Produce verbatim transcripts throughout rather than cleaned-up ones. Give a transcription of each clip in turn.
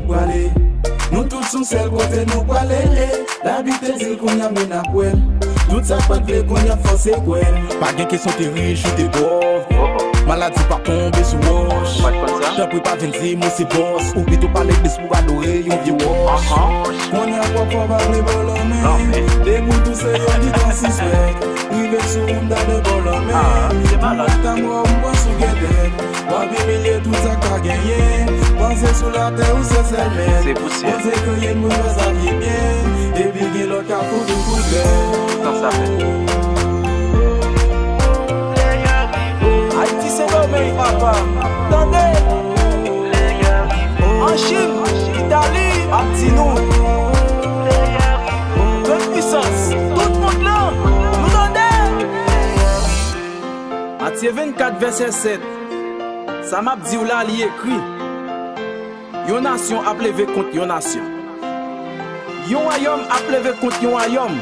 Prale, nou tout sou sèl kote nou prale. Labib te di l, kounye a men n ap wè l. Tout sa k pa t vle, kounye a fòse kwè l. Pa gen kesyon te rich ou te pòv. Maladi p ap tonbe sou wòch. Tanpri pa vin di m ou se bòs. Ou pito pale legliz pou adore yon vye wòch. Kounye a w ap fò pa vle ba w lanmen. Depi w tou se yo ki pran sispèk. Rive sou moun ta de ba w lanmen. Pou lòt ta mò m pran sou gèdèk. W ap imilye tout sa k pa genyen. Panse sou latè ou se sèl mèt. Bondye kreye n pou n fè sa ki byen. Epi gen lòt k ap fout ou kout bèt. Ayiti Sendomeng, papa, tande. An Chin, Itali, ap di nou. Tout pwisans, tout mond lan, nou tande. Matye vennkat, vèsè sèt. Sa m ap di w la, li ekri. Yon nasyon ap leve kont yon nasyon. Yon wayòm ap leve kont yon wayòm.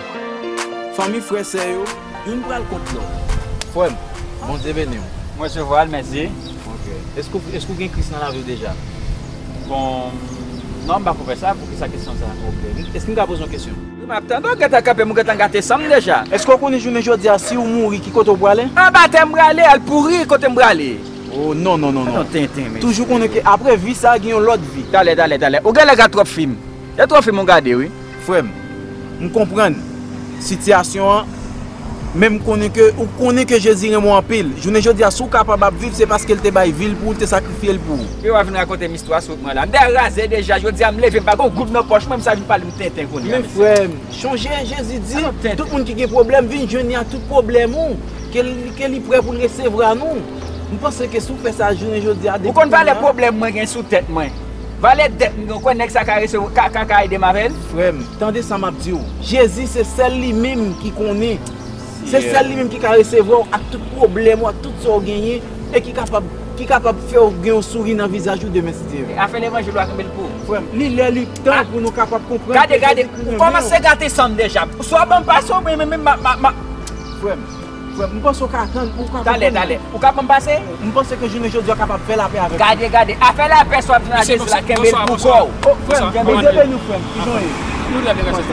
Fanmi, frè, sè yo, youn pral kont lòt. Frè m, Bondye beni w. Mwen resevwa l, mèsi. Ok. Èske w, èske w gen Kris nan lavi w deja? Bon, non, m pa ko fè sa. Poukisa kesyon sa? Ok. Èske m ka poze yon kesyon? Wi, m ap tande w gentan kanpe, m gentan gate san m deja. Èske w konnen jounen jodi a, si w mouri, ki kote w prale? Anba tè m prale, al pouri, kote m prale? Oh, non, non, non, non. Tenten, mesye. Toujou konnen ke apre vi sa, gen yon lòt vi. Talè, talè, talè. Ou genlè gad twòp fim. Se twòp fim ou gade, wi. Frè m, m konprann sitiyasyon an, men m konnen ke, ou konnen ke Jezi renmen w anpil. Jounen jodi a, si w kapab ap viv, se paske l te bay vi l pou ou, l te sakrifye l pou ou. Yo va vin rakonte m istwa sou mwen la. M dèyè razè deja, jodi a m leve, m pa gen yon goud nan pòch mwen, m sa vin pale m tenten kounye a, mesye. Men frè m, chonje Jezi di, tout moun ki gen pwoblèm, vin jwenn li ak tout pwoblèm ou, ke li, ke li prè pou l resevwa nou. M panse ke si w fè sa jounen jodi a, ou konn valè pwoblèm mwen gen sou tèt mwen? Valè dèt m gen, ou kwè nèg sa ka resevwa, ka, ka, ka ede m avè l? Frè m, tande sa m ap di w. Jezi se sèl li menm ki konnen. Se sèl li menm ki ka resevwa w ak tout pwoblèm ou, ak tout sa w genyen, e ki kapab, ki kapab fè w gen yon souri nan vizaj ou demen, si Dye vle. Afè levanjil ou a kenbe l pou ou. Frè m, li lè, li tan pou nou kapab konprann. Gade, gade, ou kòmanse gate san m deja. Swa ban m pase, oubyen menm, menm, ma, ma, ma. Frè m, frè m, m panse w ka tann, ou ka konprann mwen. Talè, talè. Ou ka ban m pase? M panse ke jounen jodi a w kapab fè lapè avèk mwen. Gade, gade. Afè lapè sa w ap di nan Jezi la, kenbe l pou kò w. Oh, frè m, Bondye beni w, frè m. Kijan w ye? Nou trè byen, mèsi.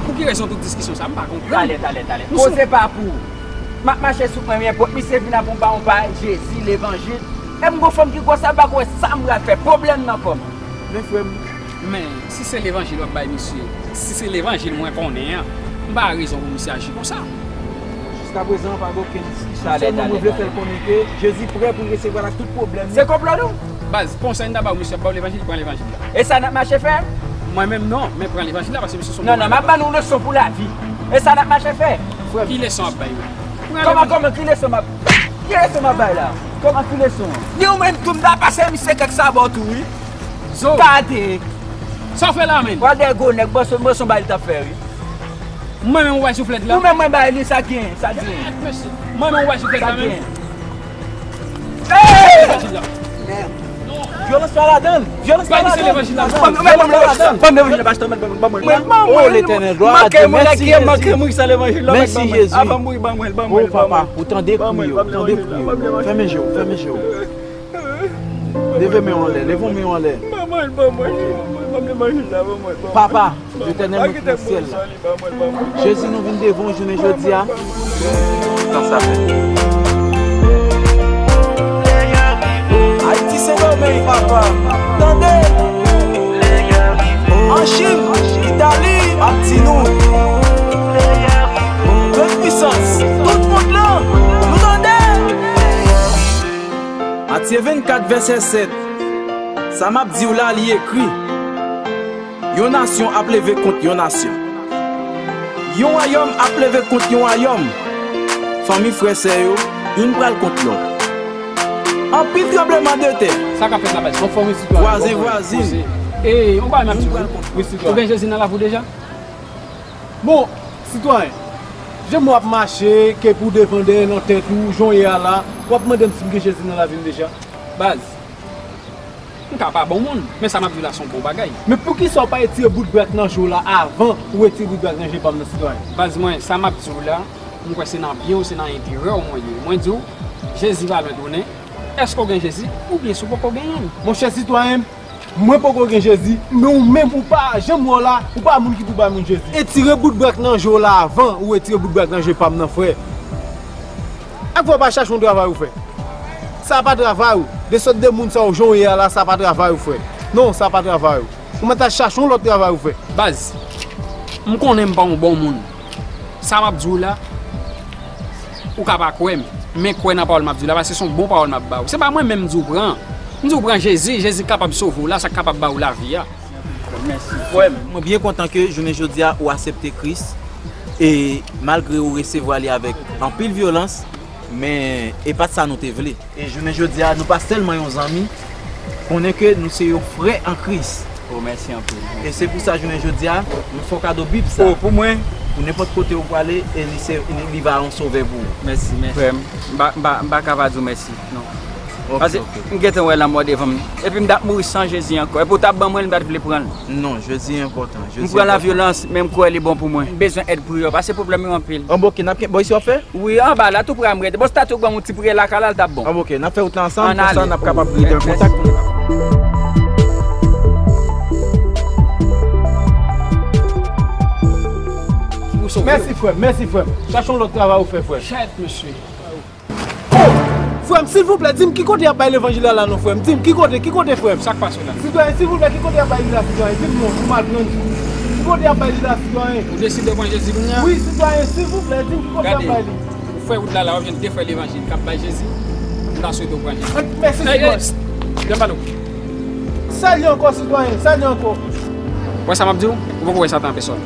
Pou ki rezon tout diskisyon sa? M pa konprann. Talè, talè, talè. Koze pa pou ou. M ap mache sou premye pòt, misye vin ap yon pa, yon pa Jezi, levanjil. E m gon fanm ki gwòs, sa m pa kwè sa m pral fè. Pwoblèm nan kò m. Men frè m, Men, si se levanjil w ap bay misye, si se levanjil mwen konnen an, m pa wè rezon pou misye aji konsa. Jiskaprezan, pa gen okenn diskisyon, sèlman mwen vle fè l konnen ke Jezi prè pou l resevwa l ak tout pwoblèm li. Se konplo nou? Baz, konsèy m ta ba w, misye ap ba w levanjil, pran levanjil la. E sa n ap mache fè? Mwen menm non, men pran levanjil la, paske misye se yon bon bagay. Non, non, m ap ban nou leson pou lavi. E sa n ap mache fè? Ki leson w ap bay menm? Kòman, kòman, ki leson m ap, ki leson m ap bay la? Kòman, ki leson? Ni ou menm tou, m ta pase misye kèk sabò tou, wi. Zo. Gade. Sa w fè la menm? Pral dèyè gwo nèg, bòs, bòs, yon bagay li t ap fè, wi. Mwen menm ou bay souflèt la? Ou menm mwen bay li, sa gen, sa gen. Mwen menm ou bay souflèt la menm? Sa gen. Hey! Vyolans pa ladan l. Vyolans pa ladan l. Vyolans pa ladan l. Ban m levanjil la, pastè, ban m, ban m, ban m. Oh, Letènèl, glwa a Dye. Mèsi, Jezi. Mèsi, Jezi. Oh, papa, ou tande pri yo, tande pri yo. Fèmen je w, fèmen je w. Leve men w anlè, leve men w anlè. Papa, Letènèl, nou ki nan syèl la. Jezi, nou vin devan w jounen jodi a. Tan sa fè. Ayiti Sendomeng, papa, tande. An Chin, Itali, ap di nou. Tout pwisans, tout mond lan, nou tande. Matye vennkat, vèsè sèt. Sa m ap di w la, li ekri. Yon nasyon ap leve kont yon nasyon. Yon wayòm ap leve kont yon wayòm. Fanmi, frè, sè yo, youn pral kont lòt. Anpil tranblemanntè. Sa k ap fèt la, baz? Anfòm, sitwayen. Vwazen, vwazin. E, yon bagay m ap di w. Wi, sitwayen. Ou gen Jezi nan lavi w deja? Bon, sitwayen, jan w ap mache, kep ou devan dèyè nan tèt ou, jan w ye a la, w ap mande m si m gen Jezi nan lavi m deja? Baz, m ka pa bon moun, men sa m ap di w la se yon bon bagay. Men poukisa w pa retire bout bwat nan je w la avan ou retire bout bwat nan je pa m nan, sitwayen? Baz mwen, sa m ap di w la, m kwè se nan byen w, se nan enterè w mwen ye. Mwen di w, Jezi pa lwen tounen. Èske w gen Jezi? Oubyen si w poko genyen l? Monchè sitwayen, Mwen poko gen Jezi, men ou menm ou pa janm wè w la, ou pa moun ki pou bay moun Jezi. Etire bout bwa k nan je w la avan ou etire bout bwa k nan je pa m nan, frè. Ak fò w pa chache yon travay ou fè. Sa pa travay ou. De sòt de moun sa w jan w ye a la, sa pa travay ou, frè. Non, sa pa travay ou. Ou mèt al chache yon lòt travay ou fè. Baz, m konnen m pa yon bon moun. Sa m ap di w la, ou ka pa kwè m, men kwè nan pawòl m ap di w la, paske se yon bon pawòl m ap ba w. Se pa mwen menm m di w pran. M di w pran Jezi, Jezi kapab sove w la, sa k kapab ba w lavi a. Mèsi. Frè m, mwen byen kontan ke jounen jodi a ou aksepte Kris, e malgre ou resevwa li avèk anpil vyolans, men e pa t sa nou te vle. E jounen jodi a, nou pa sèlman yon zanmi, konnen ke nou se yon frè an Kris. Oh, mèsi anpil. E se pou sa, jounen jodi a, nou fè w kado Bib sa. Oh, pou mwen? Pou nenpòt kote ou prale, e li se, li, li va yon sovè pou ou. Mèsi, mèsi. Frè m, m pa, m pa, m pa ka pa di w mèsi, non. Ok, paske ok. M gentan wè lanmò devan m. Epi m t ap mouri san Jezi ankò. Epi w t ap ban mwen l, m pa t vle pran l. Non, Jezi enpòtan. M pran la vyolans, men m kwè li bon pou mwen. M bezwen èd priyè w, paske pwoblèm yo anpil. Anben, ok, n ap ken-, bò, isi w ap fè? Wi, anba la, tou prè a m rete. Bò, statye w ban m yon ti priyè lakay la, l t ap bon. Anben, ok, n ap fè wout la ansanm, konsa n ap kapab rete an kontak. Mèsi, frè m, mèsi, frè m. Chache yon lòt travay ou fè, frè m. Chèt, mesye. Oh! Frè m, silvouplè, di m ki kote y ap bay levanjil la, la non, frè m. Di m ki kote, ki kote, frè m? Sa k pase la? Sitwayen, silvouplè, ki kote y ap bay li la, sitwayen? Di m non, pou m al pran li. Ki kote y ap bay li la, sitwayen? Ou deside pran Jezi kounye a? Wi, sitwayen, silvouplè, di m ki kote y ap bay li. Ou fè wout la, la, w ap jwenn de frè levanjil k ap bay Jezi. M ta swete w pran Jezi. Mèsi, sitwayen. Ey, ey, psst, vin pale w. Sa l ye ankò, sitwayen, sa l ye ankò? Wè sa m ap di w? Ou poko wè Satan an pèsòn.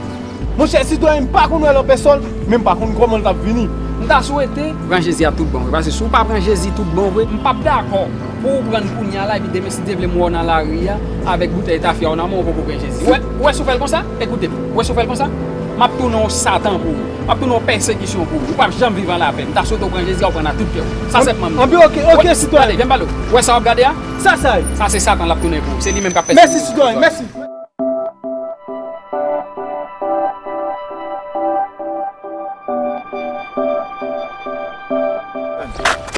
Monchè, sitwayen, m pa konn wè l an pèsòn, men m pa konn kòman l t ap vini. M ta swete pran Jezi a tout bon vre, paske si w pa pran Jezi tout bon vre, m p ap dakò pou w pran l kounye a la, epi demen, si Dye vle, m wè w nan lari a, avèk boutèy tafya w nan men w, ou poko pran Jezi. Ou wè, ou wè si w fè l konsa? Ekoute m. Ou wè si w fè l konsa? M ap tounen yon Satan pou ou. M ap tounen yon pèsekisyon pou ou. Ou p ap janm viv an lapè. M ta swete w pran Jezi a, ou pran l ak tout kè w. Sa senpman m di. Anben, ok, ok, sitwayen. Gade, vin pale w. Ou wè sa w ap gade a? Sa, sa ye? Sa se Satan l ap tounen pou ou. Se li menm k ap pèsekite w. Mèsi, sitwayen, mèsi.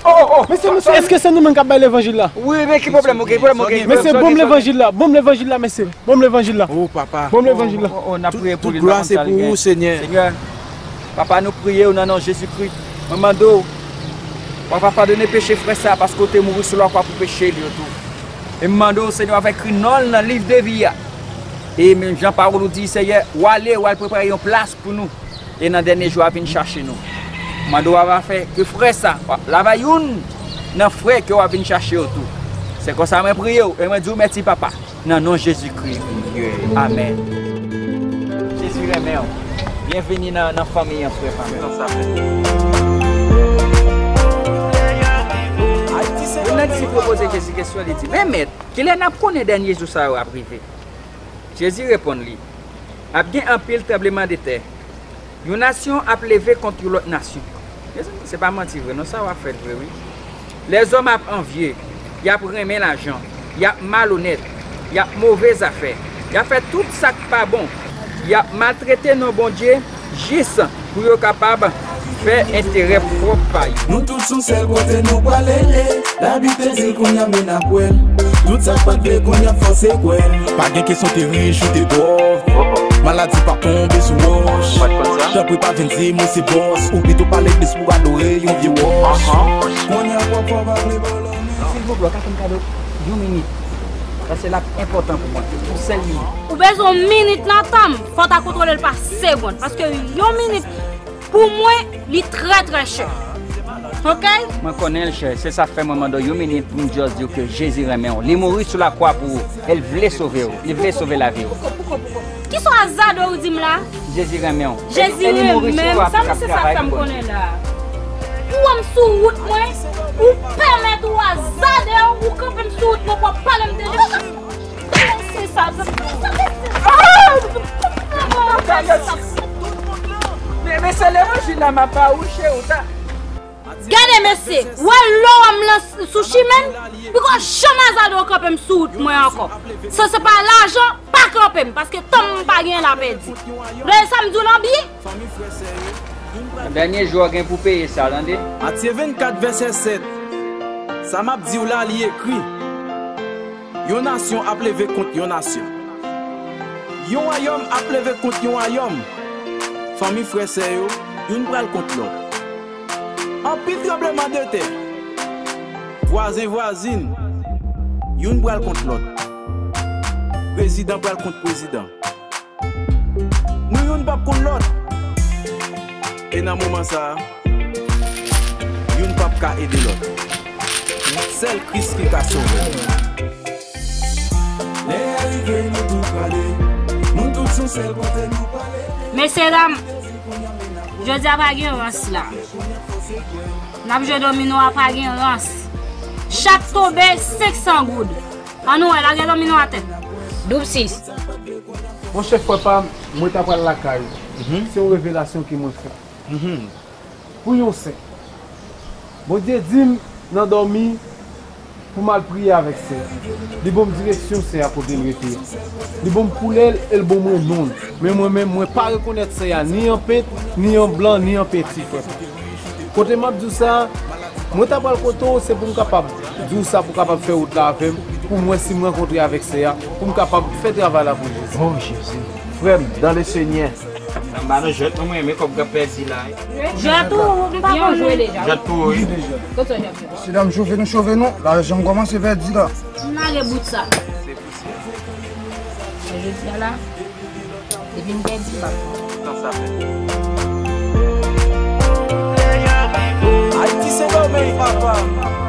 Oh, oh, oh. Mesye, mesye, èske se nou menm k ap bay levanjil la? Wi, men ki pwoblèm ou gen? Pwoblèm ou gen? Mesye, ban m levanjil la, ban m levanjil la, mesye. Ban m levanjil la. Oh, papa. Ban m levanjil la. Oh, oh, oh, n ap priye pou li, n pa konn sa l gen. Tout glwa se pou ou, Senyè. Senyè, papa, nou priye w nan non Jezikri. Mwen mande w, papa, padone peche frè sa a, paske w te mouri sou lakwa pou peche l yo tou. E m mande w, Senyè, w ap ekri non l nan liv de vi a. E menm jan pawòl ou di, Senyè, w ale, w al prepare yon plas pou nou. E nan dènye jou, w ap vin chache nou. M mande w, papa, fè ke frè sa, w ap lave youn nan frè ke w ap vin chache yo tou. Se konsa mwen priye w, e mwen di w mèsi, papa. Nan non Jezikri. Amèn. Jezi renmen w. Byenvini nan, nan fanmi an, frè pa m. Youn nan disip yo poze Jezi kesyon, li di, men Mèt, kilè n ap konnen dènye jou sa yo ap rive? Jezi reponn li, ap gen anpil tranblemanntè. Yon nasyon ap leve kont yon lòt nasyon. Mezanmi, se pa manti vre non, sa w ap fèt vre wi. Lèzòm ap anvye, y ap renmen lajan, y ap malonèt, y ap move zafè, y ap fè tout sa k pa bon, y ap maltrete non Bondye jis pou yo kapab fè enterè pwòp pa yo. Nou tout sou sèl kote nou prale. Labib te di l, kounye a men n ap wè l. Tout sa k pa t vle, kounye a fòse kwè l. Pa gen kesyon te rich ou te pòv. Maladi p ap tonbe sou wòch. Tanpri pa vin di m ou se bòs. Ou pito pa legliz pou adore yon vye wòch. Kounye a w ap fò pa vle ba w lanmen. Silvouplè, w ka fè m kado yon minit. Paske l ap enpòtan pou mwen. Yon sèl minit. Ou bezwen yon minit nan tan m, fò w ta kontwole l pa segonn. Paske yon minit, pou mwen, li trè, trè chè. Oke? Mwen konnen l chè. Se sa k fè mwen mande w yon minit pou m just di w ke Jezi renmen w. Li mouri sou lakwa pou ou. E l vle sove w. Li vle sove lavi w. Kisa w a zade w di m la? Jezi renmen w. Jezi renmen m? Sa mesye sa fè m konnen la? Ou wè m sou wout mwen? Ou pèmèt ou a zade w, ou kanpe m sou wout mwen pou w ap pale m de li? Men, men se levanjil la m ap ba ou, cheri, ou ta. Gade, mesye, wè lò a m lan sou chimen m, poko janm azade w kanpe m sou wout mwen ankò. San se pa lajan, pa kanpe m, paske tan m pa gen la pèdi. Gade sa m di w lan byen. Dènye jou a gen pou peye sa, tande. Matye vennkat, vèsè sèt. Sa m ap di w la, li ekri. Yon nasyon ap leve kont yon nasyon. Yon wayòm ap leve kont yon wayòm. Fanmi, frè, sè yo, youn pral kont lòt. Anpil tranblemanntè. Vwazen, vwazin, youn pral kont lòt. Prezidan pral kont prezidan. Nou youn p ap konn lòt. E nan moman sa a, youn p ap ka ede lòt. Sèl Kris ki ka sove. Lè a rive, nou tout prale. Nou tout sou sèl kote nou prale. Mesye dam, jodi a pa gen rans la. N ap jwe domino a, pa gen rans. Chak tonbe, senk san goud. Ann nou wè, lage domino atè. Doub sis. Monchè, frè pa m, mwen ta pral lakay ou. Se yon revelasyon ke mwen fè. Pou yon sè. Bondye di m nan dòmi pou m al priye avèk sè a. Li ban m direksyon sè a kote l rete a. Li ban m koulè l e l ban mwen non l. Men mwen menm, mwen pa rekonèt sè a ni an pent, ni an blan, ni an penti, frè. Kote m ap di w sa, mwen ta pral kote w, se pou m kapab di w sa, pou w kapab fè wout la avè m, pou m wè si m rankontre avèk sè a, pou m kapab fè travay la pou Jezi. Oh, Jezi. Frè m, dans le Seigneur. Anba nan jwèt, mwen, mwen renmen kòb k ap pèdi la. Jwèt ou, m pa konnen. Jwèt pou ou, wi. Mesye dam, chove nou, chove nou. Lajan m kòmanse pèdi la. M lage bout sa. Jodi a la, depi m pèdi, m ap. Ayiti se domèn papa.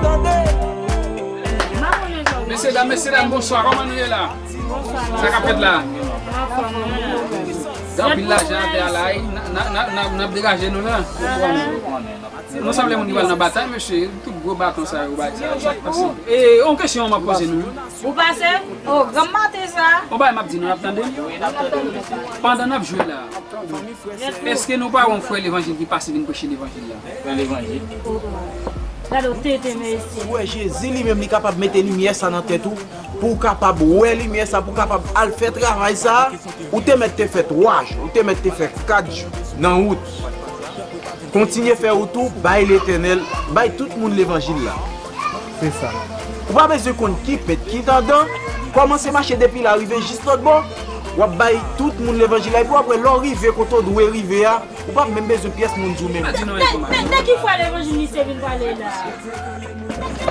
Tande. Mesye dam, mesye dam, bonswa. Kòman nou ye la? Sa k ap fèt la? Gen anpil lajan atè a la, n, n, n, n, n ap degaje nou la. Nou sanble moun ki pral nan batay, mesye. Tout gwo baton sa yo, bay sa yo, sa k pase? E, yon kesyon m ap poze nou. Ou pase? O, granm maten sa. Yon bagay m ap di nou, n ap tande m? Pandan n ap jwe la, èske nou pa wè yon frè levanjil ki pase vin preche levanjil la? Frè levanjil. Gade w tenten, mesye. Ou wè, Jezi li menm, li kapab mete limyè sa nan tèt ou, pou w kapab wè limyè sa, pou w kapab al fè travay sa. Ou te mèt te fè twa jou, ou te mèt te fè kat jou nan wout. Kontinye fè wout ou, bay Letènèl, bay tout moun levanjil la. Se sa. Ou pa bezwen konn ki pent, ki dandan. Kòmanse mache depi la, rive jis lòt bò. W ap bay tout moun levanjil la, epi w ap wè lè w rive kote w dwe rive a, ou p ap menm bezwen pyès moun di w menm. Nèg, nèg, nèg ki fè levanjil misye vin pale la? Pa gen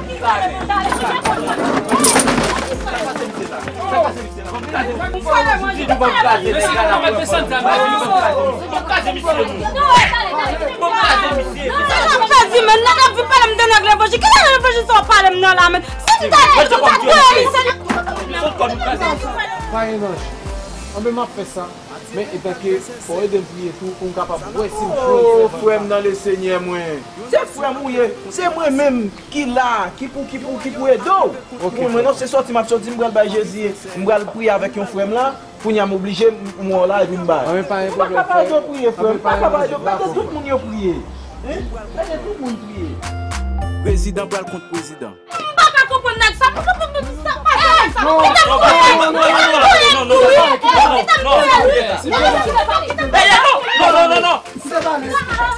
danje. Anben, m ap fè sa. Men etanke, fò w ede m priye tou, pou m kapab wè si m jwenn sèvant la. O, frè m nan Lesenyè mwen. Se frè m ou ye. Se mwen menm ki la, ki pou, ki pou, ki pou ede w. Ok, frè. Mwen, mwen non, se sòti m ap sòti, m pral bay Jezi, m pral priye avèk yon frè m la. Kounye a m oblije, m, m wè w la, epi m bay. Anben, pa gen pwoblèm, frè. M pa ka pa ede w priye, frè m. M pa ka pa ede w. Mete tout moun yo priye. Hein? Mete tout moun priye. Prezidan pral kont prezidan. M pa ka konprann nèg sa. M pa ka konprann sa.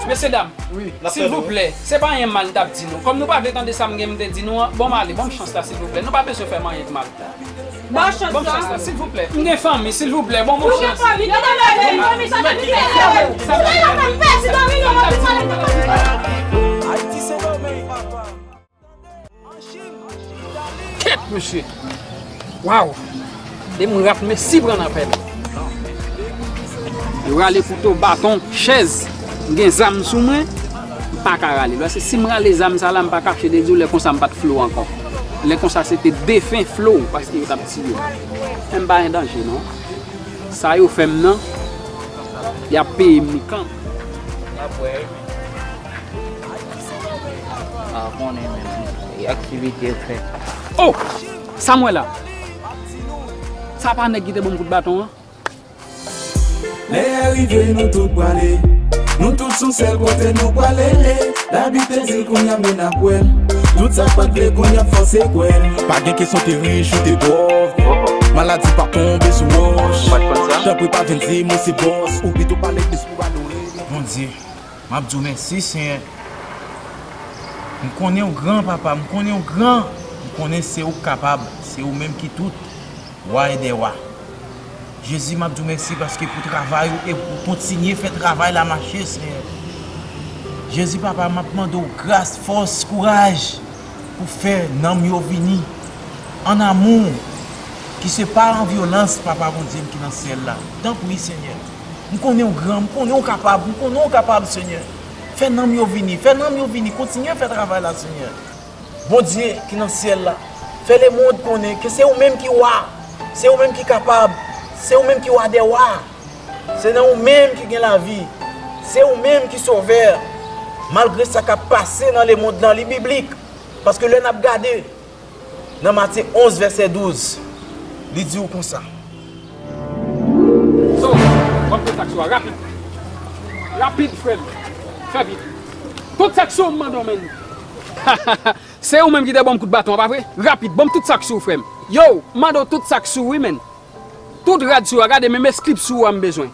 Mesye dam, silvouplè, se pa anyen mal m t ap di nou. Kòm nou pa vle tande sa m gen m te di nou an, ban m ale, ban m chans la, silvouplè. Nou pa bezwen fè m anyen k mal. Ban chans la, silvouplè. M gen fanmi, silvouplè, ban m yon chans. Ou gen fanmi, kite m ale, fanmi sa, kite m ale. Ayiti se domèn papa. Kèt, mesye! Waw! Depi m rat, m resi pran apèl. Yo rale kouto, baton, chèz. M gen zam sou mwen, m pa ka rale. Paske si m rale zam sa la, m pa kache de di w, lè konsa m pa t Flo ankò. Lè konsa se te defen Flo, paske yo t ap tiye m. Men m pa gen danje, non. Sa yo fè m nan, y ap peye m li kanmenm. A konnen menm, e aktivite yo fè. Oh! Sa m wè la? Sa pa nèg ki te ban m kout baton an? Lè a rive, nou tout prale. Nou tout sou sèl kote nou prale. Labi te di l, kounye a men n ap wè l. Tout sa k pa t vle, kounye a fòse kwè l. Pa gen kesyon te rich ou te pòv. Maladi pa tonbe sou wòch. Tanpri pa vin di m ou se bòs. Ou pito pale plis pou adore. Bondye. M ap di w mèsi, Senyè. M konnen w gran, papa, m konnen w gran. M konnen se ou k kapab, se ou menm ki tout, wa e dè wa. Jezi, m ap di w mèsi paske pou travay ou e pou kontinye fè travay la mache, Senyè. Jezi, papa, m ap mande w gras, fòs, kouraj pou fè nanm yo vini an amou, ki se pa an vyolans, papa Bondye m ki nan syèl la. Tanpri, Senyè. M konnen w gran, m konnen w kapab, m konnen w kapab, Senyè. Fè nanm yo vini, fè nanm yo vini, kontinye fè travay la, Senyè. Bondye ki nan syèl la, fè lemonn konnen ke se ou menm ki wa, se ou menm ki kapab, se ou menm ki wa dè wa. Se nan ou menm ki gen lavi, se ou menm ki sovè. Malgre sa k ap pase nan lemonn nan, li biblik. Paske lè n ap gade nan Matye onz vèsè douz, li di w konsa. So, ban m tout sa k sou a, rapid. Rapid, frè m. Fè vit. Tout sa k sou m, mande w, menn. Se ou menm ki te ban m kout baton an, pa vre? Rapid, ban m tout sa k sou w, frè m. Yo, mande w tout sa k sou w, wi, menn. Tout rad sou a, gade, menm eskrip sou a m bezwen.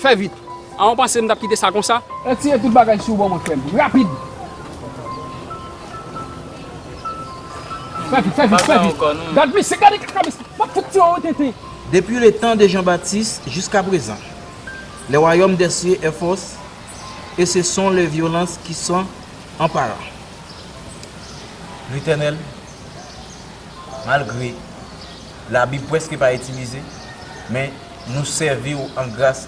Fè vit. A, ou panse m t ap kite sa konsa? Retire tout bagay sou w ban mwen, frè m. Rapid. Fè vit, fè vit, fè vit. Gad misye, gade kaka misye. M ap fout tire w tenten. Depuis le temps de Jean-Baptiste jusqu'à présent, le royaume des cieux est force, et ce sont les violences qui sont emparées. Letènèl, malgre Labib prèske pa itilize, men nou sèvi w an gras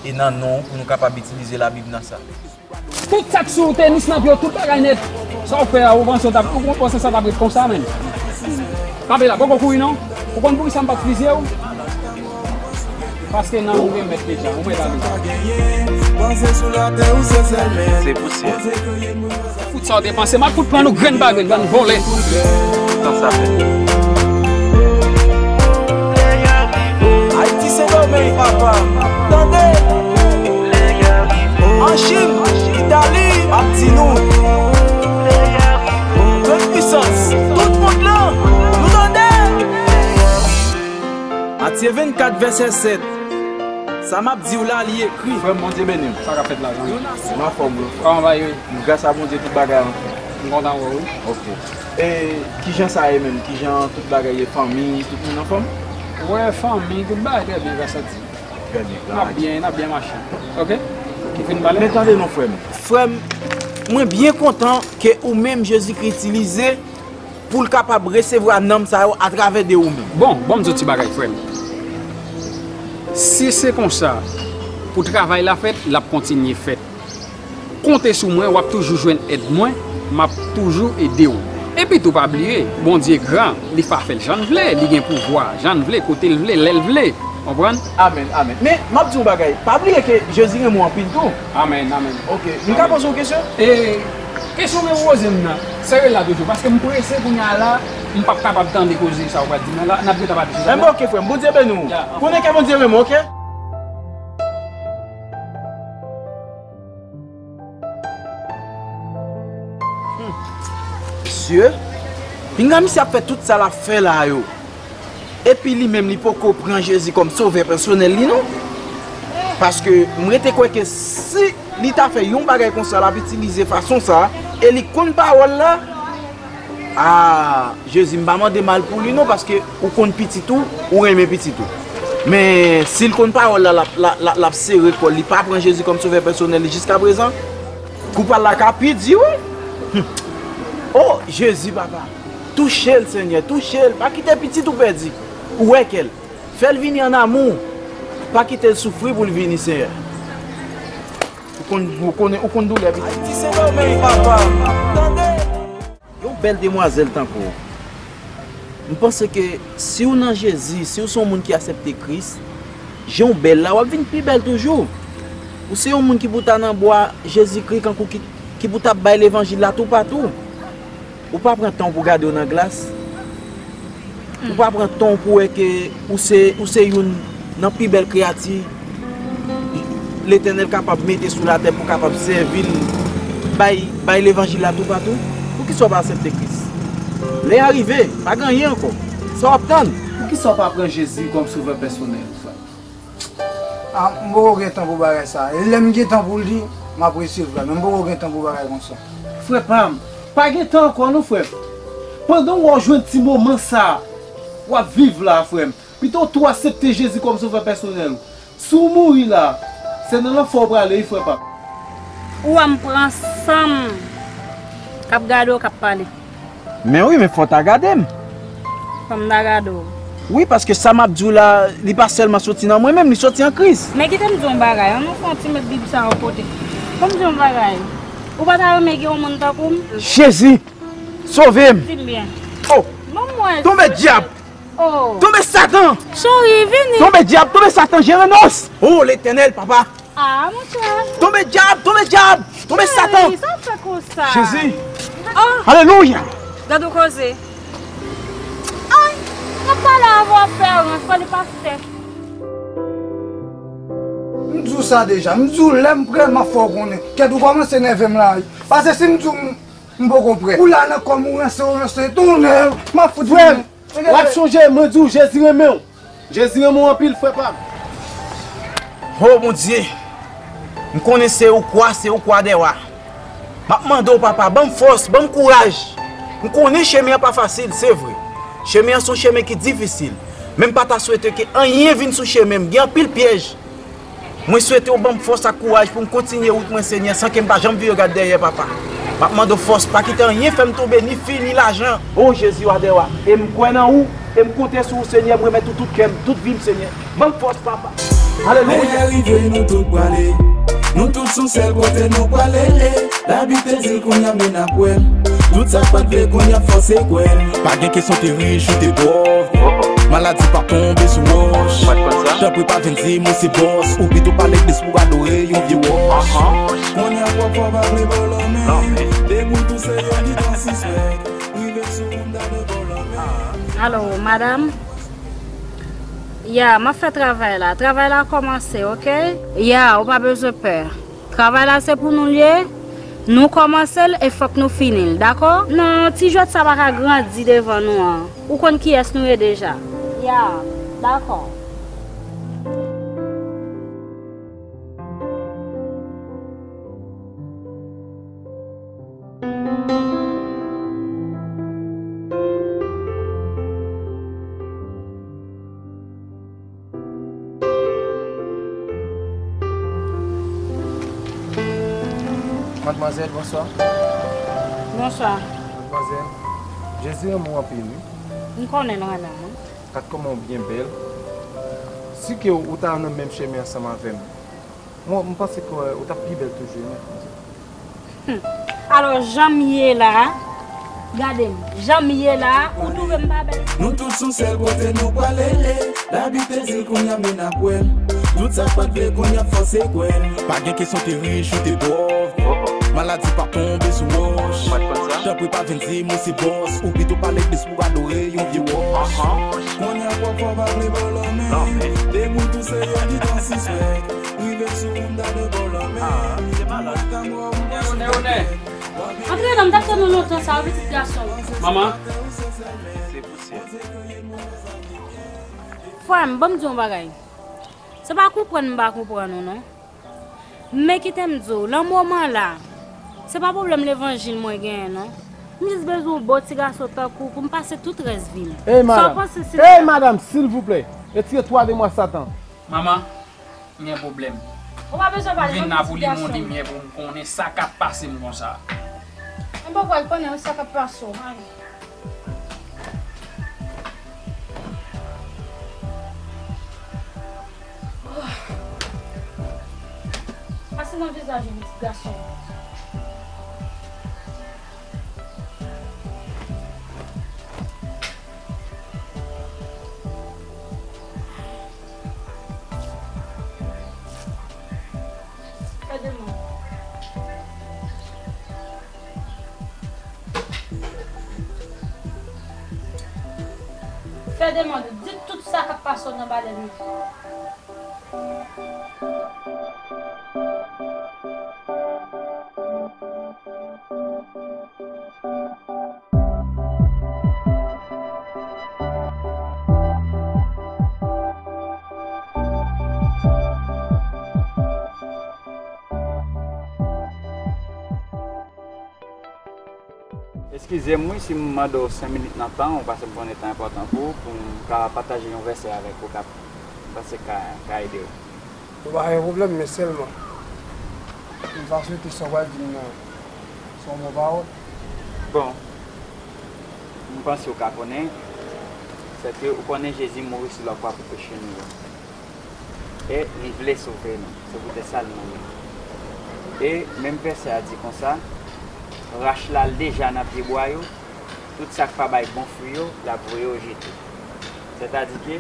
e nan non w pou nou kapab itilize Labib nan sa. Tout sa k sou tenis nan pye w, tout bagay nèt. Sa w fè a, ou panse w t ap, ou panse sa t ap ret konsa, menn? Kanpe la, poko kouri non. Ou konn poukisa m pa t fizye w? Paske nanm ou gen mèt deja, ou mèt ale. Se pou sèl. Fout sa w te panse, m ap fout pran nou grenn pa grenn, bann vòlè. Tan sa fè. Ayiti Sendomeng, papa, tande. An Chin, Itali, m ap di nou. Tout pwisans, tout mond lan, nou tande. Matye vennkat, vèsè sèt. Sa m ap di w la, li ekri. Frè m, Bondye beni w. Sa k ap fèt la, zanmi? M anfòm, wi. Kòman bagay yo ye? Gras a Bondye, tout bagay anfòm. M kontan wè w, wi. Ok. E kijan sa ye menm? Kijan tout bagay ye? Fanmi, tout moun anfòm? Wè, fanmi, tout bagay trè byen, gras a Dye. Trè byen, n ap byen, n ap byen mache. Ok? Ou fin pale? Men tande non, frè m. Frè m, mwen byen kontan ke ou menm Jezikri itilize pou l kapab resevwa nanm sa yo atravè de ou menm. Bon, ban m di w ti bagay, frè m. Si se konsa, pou travay la fèt, l ap kontinye fèt. Konte sou mwen, w ap toujou jwenn èd mwen, m ap toujou ede w. Epi tou, pa bliye, Bondye gran, li fa fè l jan l vle, li gen pouvwa, jan l vle, kote l vle, lè l vle. Konprann? Amèn, amèn. Men, m ap di w yon bagay, pa bliye ke Jezi renmen w anpil tou. Amèn, amèn. Ok, m ka poze w kesyon? E, kesyon mwen poze m nan, sere la toujou, paske m prese kounye a la, m p ap kapab tande koze sa w pral di m nan la, n ap gentan pale sou sa. Enben, ok, frè m, Bondye beni w. Konnen ke Bondye renmen w, ok? Hmm. Mesye, pinga misye ap fè tout sa l ap fè la yo. Epi li menm li poko pran Jezi kòm sovè pèsonèl li non. Paske m rete kwè ke si li ta fè yon bagay konsa, l ap itilize fason sa, e li konn pawòl la, a, Jezi, m pa mande mal pou li non, paske ou konn pitit ou, ou renmen pitit ou. Men si l konn pawòl la, l ap, l ap, l ap, l ap sere kò l, li pa pran Jezi kòm sovè pèsonèl li jiskaprezan. Kou pa l la ka pi di wi. Hum. O, Jezi, papa. Touche l, Senyè, touche l. Pa kite pitit ou pèdi. Ou wè kè l. Fè l vini an amou. Pa kite l soufri pou l vini, Senyè. Ou konn, ou konnen, ou konn doulè pitit. Ayiti Sendomeng, papa. Tande. Yon bèl demwazèl tankou w. M panse ke si w nan Jezi, si w se yon moun ki aksepte Kris, jan w bèl la, w ap vin pi bèl toujou. Ou se yon moun ki pou ta nan bwa Jezikri, kankou ki, ki pou ta bay levanjil la toupatou. Ou pa pran tan w pou gade w nan glas. Ou pa pran tan w pou wè ke ou se, ou se youn nan pi bèl kreyati Letènèl kapab mete sou latè pou kapab sèvi l, bay, bay levanjil la toupatou. Poukisa w pa aksepte Kris? Lè a rive, pa gen anyen ankò. Sa w ap tann? Poukisa w pa pran Jezi kòm sovè pèsonèl ou, frè? A, m poko gen tan pou bagay sa. E lè m gen tan pou l di, m ap resevwa l. Men m poko gen tan pou bagay konsa. Frè pa m, pa gen tan ankò non, frè m. Pandan w ap jwenn ti moman sa a w ap viv la, frè m, pito w tou aksepte Jezi kòm Sovè pèsonèl ou. Si w mouri la, se nan lanfè w prale, wi, frè pa m. Ou wè m pran san m k ap gade w, k ap pale. Men wi, men fò w ta gade m. Fò m ta gade w. Wi, paske sa m ap di w la, li pa sèlman soti nan mwen menm, li soti an Kris. Men kite m di w yon bagay, ann nou fè yon ti met Bib sa yon kote. Ban m di w yon bagay. Ou pa ta renmen gen yon moun tankou m? Jezi! Sove m! Di m byen. Oh! Ban m wè. Tonbe dyab! Oh! Tonbe Satan! Chori, vini! Tonbe dyab, tonbe Satan, je renonse! Oh, Letènèl, papa! Ah, monchè! Tonbe dyab, tonbe dyab, tonbe Satan! Cheri, sa w fè konsa? Jezi! Oh! Alelouya! Gad yon koze. Ay! N ap pale avè w, pè, fò li pastè. M di w sa deja, m di w lè m prè, m ap fè w konnen. Kèt ou kòmanse nève m la wi. Paske si m di w m, m poko prè. Ou la nan kò m, ou ranse, ou ranse, tounen, m ap fout tounen. Frè m, w ap sonje, mwen di w, Jezi renmen w. Jezi renmen w anpil, frè pa m. O Bondye, m konnen se ou kwa, se ou kwa dè wa. M ap mande w, papa, ban m fòs, ban m kouraj. M konnen chemen an pa fasil, se vre. Chemen an se yon chemen ki difisil. Men m pa ta swete ke anyen vin sou chemen m. Gen anpil pyèj. Mwen swete w ban m fòs ak kouraj pou m kontinye wout mwen, Senyè, san ke m pa janm vire gad dèyè, papa. M ap mande w fòs, pa kite anyen fè m tonbe, ni fi, ni lajan. O Jezi, wa dè wa, e m kwè nan ou, e m konte sou ou, Senyè, m remèt ou tout kè m, tout vi m, Senyè. Ban m fòs, papa. Alelouya. Lè a rive, nou tout prale. Nou tout sou sèl kote nou prale. Labib te di l, kounye a men n ap wè l. Tout sa k pa t vle, kounye a fòse kwè l. Pa gen kesyon te rich ou te pòv. Maladi p ap tonbe sou wòch. Tanpri pa vin di m ou se bòs. Ou pito pa legliz pou adore yon vye wòch. Kounye a pwòp fò pa vle ba w lanmen. Depi w tou se yo ki t ap sispèk. Rive sou moun ta dwe ba w lanmen. Alo, madanm? Ya, m ap fè travay la. Travay la kòmanse, oke? Ya, ou pa bezwen pè. Travay la se pou nou l ye. Nou kòmanse l e fòk nou fini l, dakò? Non, ti jwèt sa pa ka grandi devan nou an. Ou konn kiyès nou ye deja. Ya, dakò. Madmwazèl, bonswa. Bonswa. Madmwazèl, Jezi renmen w anpil, wi. M konnen l renmen m, wi. Gad kòman w byen bèl. Si ke w ta nan menm chemen ansanm avè m, mwen, m panse ke w t ap pi bèl toujou, wi, Madmwazèl. Hmm. Alò, jan m ye la, gade m, jan m ye la, ou twouve m pa bèl? Nou tout sou sèl kote nou prale. Labib te di l, kounye a men n ap wè l. Tout sa k pa t vle, kounye a fòse kwè l. Pa gen kesyon te rich ou te pòv. Maladi p ap tonbe sou wòch. Tanpri pa vin di m ou se bòs. Ou pito pa legliz pou adore yon vye wòch. Kounye a pwòp fò pa vle ba w lanmen. Depi w tou se yo ki t ap sispèk. Rive sou moun ta dwe ba w lanmen. Onè, onè, onè. Antre non, m t ap tann ou lontan sa, pitit gason. Manman. Se pou sè. Frè m, ban m di w yon bagay. Se pa konprann m pa konprann ou non. Men kite m di w, nan moman la, se pa pwoblèm levanjil mwen genyen non. M jis bezwen yon bon ti gason tankou w pou m pase tout rès vi m. Ey, madanm. Ey, madanm, silvouplè, retire twa demwa Satan. Manman, m gen pwoblèm. Ou pa bezwen pale non, pitit gason. M vin la pou li yon limyè pou m konnen sa k ap pase m konsa. M pa pral konnen sa k ap pase w, ale. Pase nan vizaj ou, pitit gason. Fè demann. Fè demann ou. Di tout sa k ap pase w nan balèn nan. Eskize m wi si m mande w senk minit nan tan w, paske m konnen tan enpòtan pou ou, pou m ka pataje yon vèsè avèk ou k ap, m panse ka, ka ede w. Bon, pa gen pwoblèm, men sèlman, m ta swete sa w pral di m nan, se yon bon pawòl. Bon, m panse w ka konnen, sèke ou konnen Jezi mouri sou lakwa pou peche nou yo. E li vle sove nou. Se poutèt sa l mouri. E menm vèsè a di konsa, rach la l deja nan pyebwa yo, tout sa k pa bay bon fwi yo, l ap voye yo jete. Sètadi ke,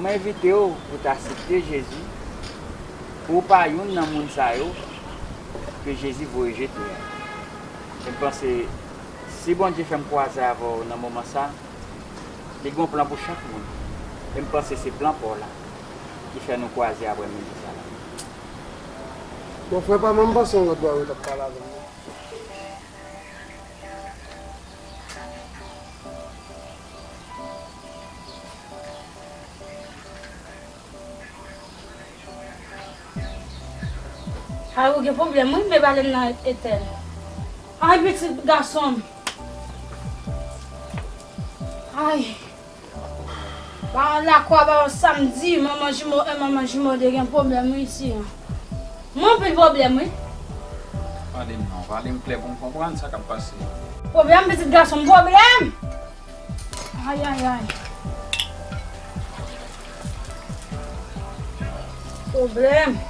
m envite w pou w ta aksepte Jezi, pou w pa youn nan moun sa yo ke Jezi voye jete a. E m panse, si Bondye fè m kwaze avè w nan moman sa, li gen yon plan pou chak moun. E m panse se plan pa w la ki fè nou kwaze aprè midi sa la. Bon, frè pa m, m panse yon lòt bò ou t ap pale avè m nan. Ay, ou gen pwoblèm wi, men pale m nan etèn. Ay, pitit gason m. Ay. Ba lakwa, ba samdi, manman jimo en, manman jimo de gen pwoblèm wi isi a. Mwen anpil pwoblèm wi. Pale m non, pale m klè pou m konprann sa k ap pase. Pwoblèm, pitit gason m, pwoblèm! Ay, ay, ay. Pwoblèm.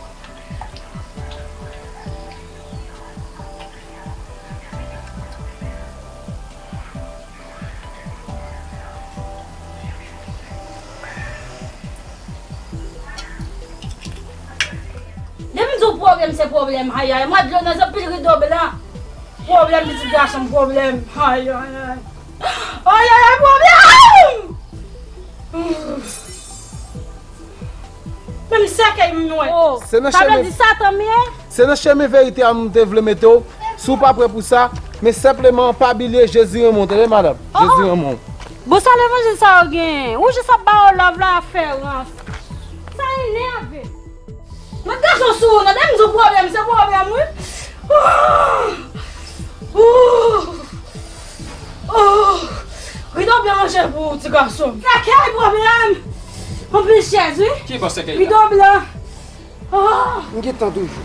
Depi m di w pwoblèm, se pwoblèm. Ay, ay, mwen dlo nan zye, pil rido blan. Pwoblèm, pitit gason m, pwoblèm. Ay, ay, ay. Ay, ay, ay, pwoblèm! Menm sèkèy m nwè. Oh, se nan sa vle chemen, di Satan m ye? Se nan chemen verite a m te vle mete w. Si w pa prè pou sa, men senpleman pa bliye Jezi renmen w, tande madanm. Oh, Jezi oh. Renmen w. Bon, sa levanjil sa yo genyen? Ou jis ap ba yo love la ap fè rans. Sa enève. Mwen gason sou ou, nan dèm di w pwoblèm, se pwoblèm, wi. Oh! Oh! Oh! Rido blan ranje pou ou, ti gason. Sa kèy pwoblèm! Anpil chèz, wi. Ki bò sèkèy la? Rido blan. Oh! M gen tan toujou.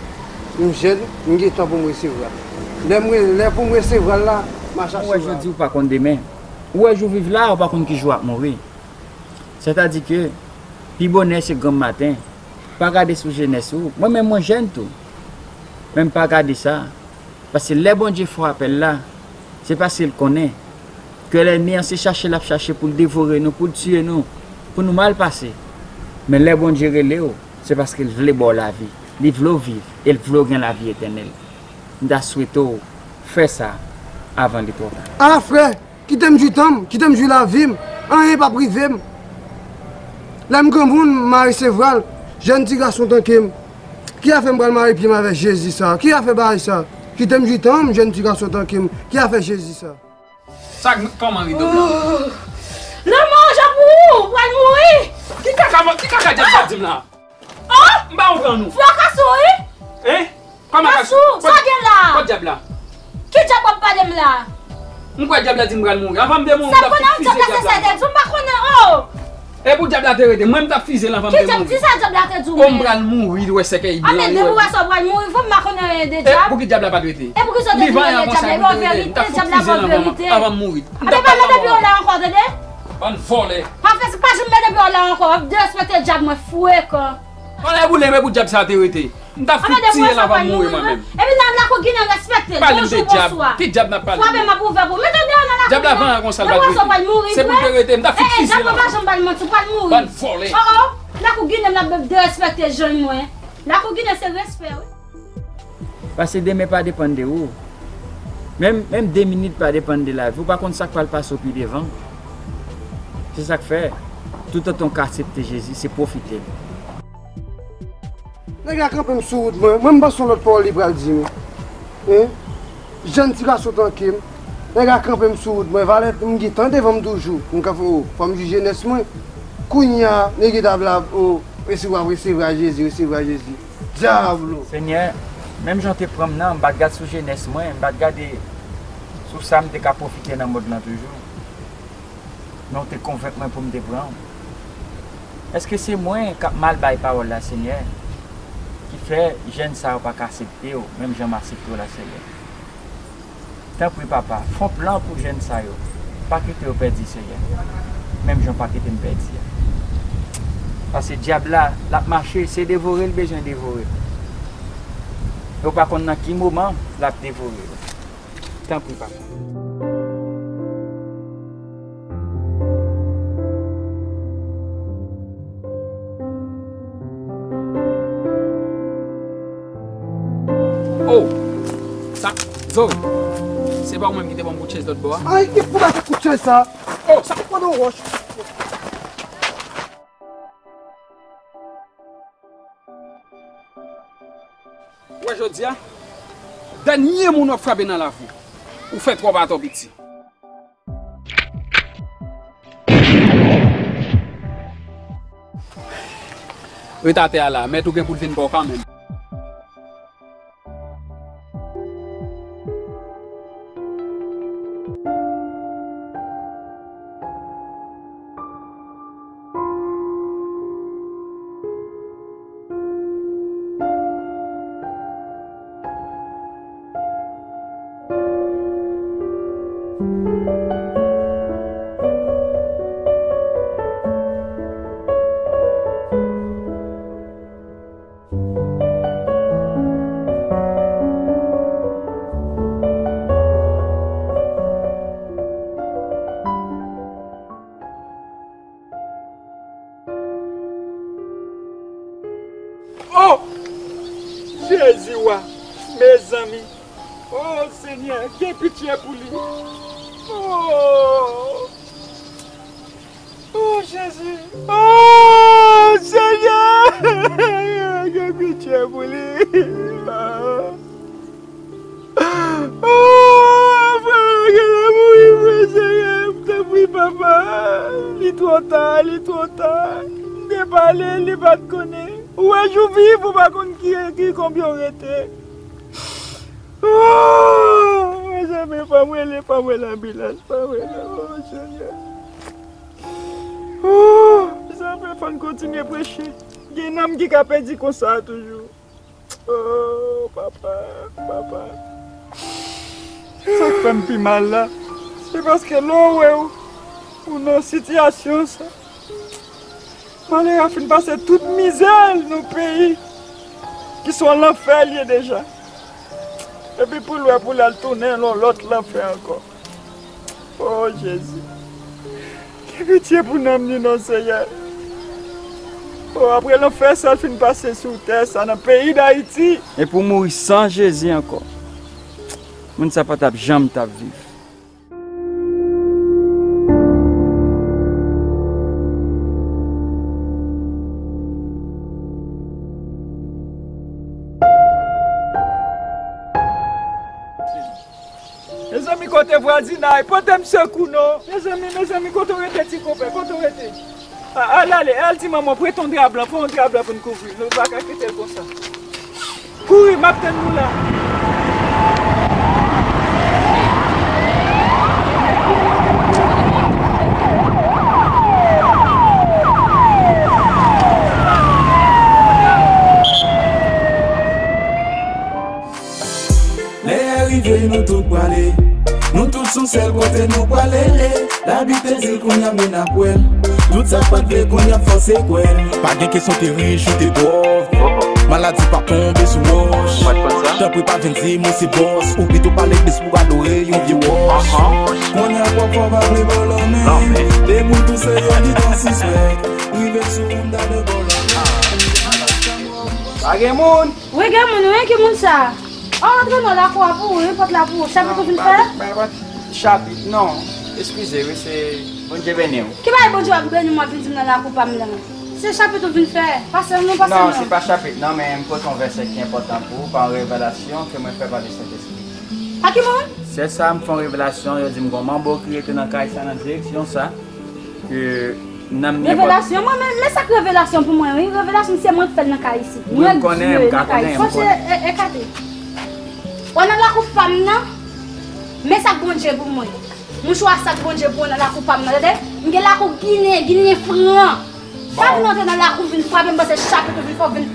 M jèn, m gen tan pou m resevwa l. Lè m re-, lè pou m resevwa l la, m a chache. Ou wè jodi, ou pa konn demen. Ou wè jou viv la, ou pa konn ki jou w ap mouri. Sètadi ke pi bonè se granm maten. Pa gade sou jenès ou. Mwen menm mwen jèn tou. Men m pa gade sa. Paske lè Bondye fè apèl la, se paske l konnen ke lènmi an se chache l ap chache pou l devore nou, pou l tiye nou, pou nou mal pase. Men lè Bondye rele w, se paske l vle ba w lavi. Li vle w viv, e l vle w gen lavi etènèl. M ta swete w fè sa avan li twò ta. Ala frè! Kite m jwi tan m, kite m jwi lavi m, anyen p ap rive m. Lè m granmoun, m a resevwa l, jèn ti gason tanke m. Ki afè m pral mare pye m avèk Jezi sa? Ki afè bagay sa? Kite m jwi tan m, jèn ti gason tanke m. Ki afè Jezi sa? Sa k-, kòman rido blan? Oh! Lanmò, Jean pou ou, ou pral mouri! Ki kaka, ki kaka djab sa di m la? Oh! M pa konprann ou. Fwa kasou, wi. Hein? Kòman kasou? Kasou, sa gen la? Kot djab la? Ki djab w ap pale m la? M kwè djab la di m pral mouri. Anvan m te mouri, m t ap fin fize djab la. Sa konnen djab la se sa te di w, m pa konnen, oh! E pou djab la te rete, mwen m t ap fize l anvan m te mouri. Ki djab, ki sa djab la te di w menm? Oh, m pral mouri, wè sèkèy blan yo. A men depi w wè sa w pral mouri, vre m pa konnen anyen de djab. E pou ki djab la pa t rete? E pou ki sa w te di anyen de djab la? E pa w verite, djab la pa w verite. Anvan m mouri. A men pa mete pye w la ankò, tande? Bann vòlè. Pa fè sa, pa janm mete pye w la ankò, w ap derespekte djab mwen frekan. Anlè boule m, e pou djab sa te rete. M t ap fin tiye l anvan m mouri mwen menm. Epi nan lakou Ginen respekte l. Pale m de djab. Ki djab n ap pale? Frape m ap ouvè pou. Mete w deyò nan lakou. Djab la vanyan konsa l pa t rete. Se pou l te rete, m t ap fin fize l anvan. Djab la pa janm ba l manti, ou pral mouri. Bann vòlè. Oh, oh. Lakou Ginen m ap derespekte jan mwen. Lakou Ginen se respè, wi. Paske demen pa depann de ou. Menm, menm de minit pa depann de lavi w. Ou pa konn sa k pral pase w pi devan. Se sa k fè, toutotan w ka aksepte Jezi, se pwofite l. Nèg la kanpe m sou wout mwen. Mwen, m panse yon lòt pawòl li pral di m. Hein? Jèn ti gason tanke m. Nèg la kanpe m sou wout mwen. Valè, m gen tan devan m toujou. M ka fè, oh, fò m jwi jenès mwen. Kounye a, nèg la ap la, oh, resevwa, resevwa Jezi, resevwa Jezi. Dyablo! Senyè, menm jan w te pran m nan, m pa t gad sou jenès mwen, m pa t gade Sou sa, m te ka pwofite nan mond lan toujou. Men w te konvenk mwen pou m te pran w. Èske se mwen k ap mal bay pawòl la, Senyè, ki fè jèn sa yo pa ka aksepte w, menm jan m aksepte w la, Senyè? Tanpri, Papa, fè yon plan pou jèn sa yo. Pa kite yo pèdi, Senyè, menm jan w pa kite m pèdi a. Paske dyab la, l ap mache, se devore l bezwen devore. Yo pa konn nan ki moman l ap devore yo. Tanpri, Papa. Oh! Sa, Zoe, se pa ou menm ki te ban m kout chèz lòt bò a? Ay, ki pou gate kout chèz sa? Oh, sa, pran yon wòch. Ou wè jodi a, dènye moun w ap frape nan lavi, ou fè twòp atò piti. Ret atè a la, mèt ou gen pou l vin ba w kanmenm. Oh! Jezi wa, mezanmi. Oh, Senyè, gen pitye pou li. Oh! Oh, Jezi! Oh, Senyè! Gen pitye pou li! Oh, frè, gen lè mouri vre, Senyè, m tanpri, Papa! Li twò ta, li twò ta! M te pale, li pa t konnen! Ou wè jou viv, ou pa konn ki, ki konbyen w rete! Oh, mezanmi, fò m rele, fò m rele anbilans, fò m rele, oh, Senyè. Oh, mezanmi, fò n kontinye preche. Gen nanm ki ka pèdi konsa toujou. Oh, papa, papa. Sa k fè m pi mal la, se paske lè w wè w, ou nan sitiyasyon sa. Malere a fin pase tout mizè l nan peyi, ki se yon lanfè l ye deja. Epi pou l wè pou l al tounen nan yon lòt lanfè ankò. O Jezi, gen pitye pou nanm li non, Senyè. O, apre lanfè sa l fin pase sou tè sa, nan peyi Dayiti. Epi w mouri san Jezi ankò. Moun sa pa t ap janm t ap viv. Mezanmi, kote vwazinay? Pote m sekou non. Mezanmi, mezanmi, kote w rete, ti konpè? Kote w rete? A, al ale, al di manman w prete yon dra blan, pran yon dra blan pou n kouvri l. Nou pa ka kite l konsa. Kouri, m ap tann nou la. Lè a rive, nou tout prale. Nou tout sou sèl kote nou prale. Labib te di l, kounye a men n ap wè l. Tout sa k pa t vle, kounye a fòse kwè l. Pa gen kesyon te rich ou te pòv. Maladi p ap tonbe sou wòch. Tanpri pa vin di m ou se bòs. Ou pito pa legliz pou adore yon vye wòch. Kounye a pwòp fò pa vle ba w lanmen. Depi w touse yo di tan sispèk. Rive sou moun ta de ba w lanmen. Pa gen moun. Wi, gen moun, wi, ki moun sa? Oh, antre nan lakou a pou ou, wi, pòt la pou ou. Chapit ou vin fè? Chapit, non. Eskize, wi, se Bondye beni w. Ki bagay Bondye ap beni m, w ap vin di m nan lakou pa m nan? Se chapit ou vin fè? Pase non, pase non. Non, se pa chapit, non, men m pote yon vèsè ki enpòtan pou ou, pa yon revelasyon ke mwen fè pa de Sentespri. A ki moun? Sè sa, m fè yon revelasyon, yo di m gon manbo ki rete nan kay sa, nan direksyon sa. Ke nanm li pa. Revelasyon, mwen, men, men sa k revelasyon pou mwen, wi. Revelasyon, se mwen k fè l nan kay isit. Mwen, Dye, nan kay isit. Fò se e-, ekate. Ou nan lakou pa m nan? Men sa k Bondye pou mwen. Mouchwa sa k Bondye pou mwen nan lakou pa m nan, tande? M gen lakou ginen, ginen fran. Pa vin antre nan lakou, vin frape m, pase chapit ou vin fè, vin,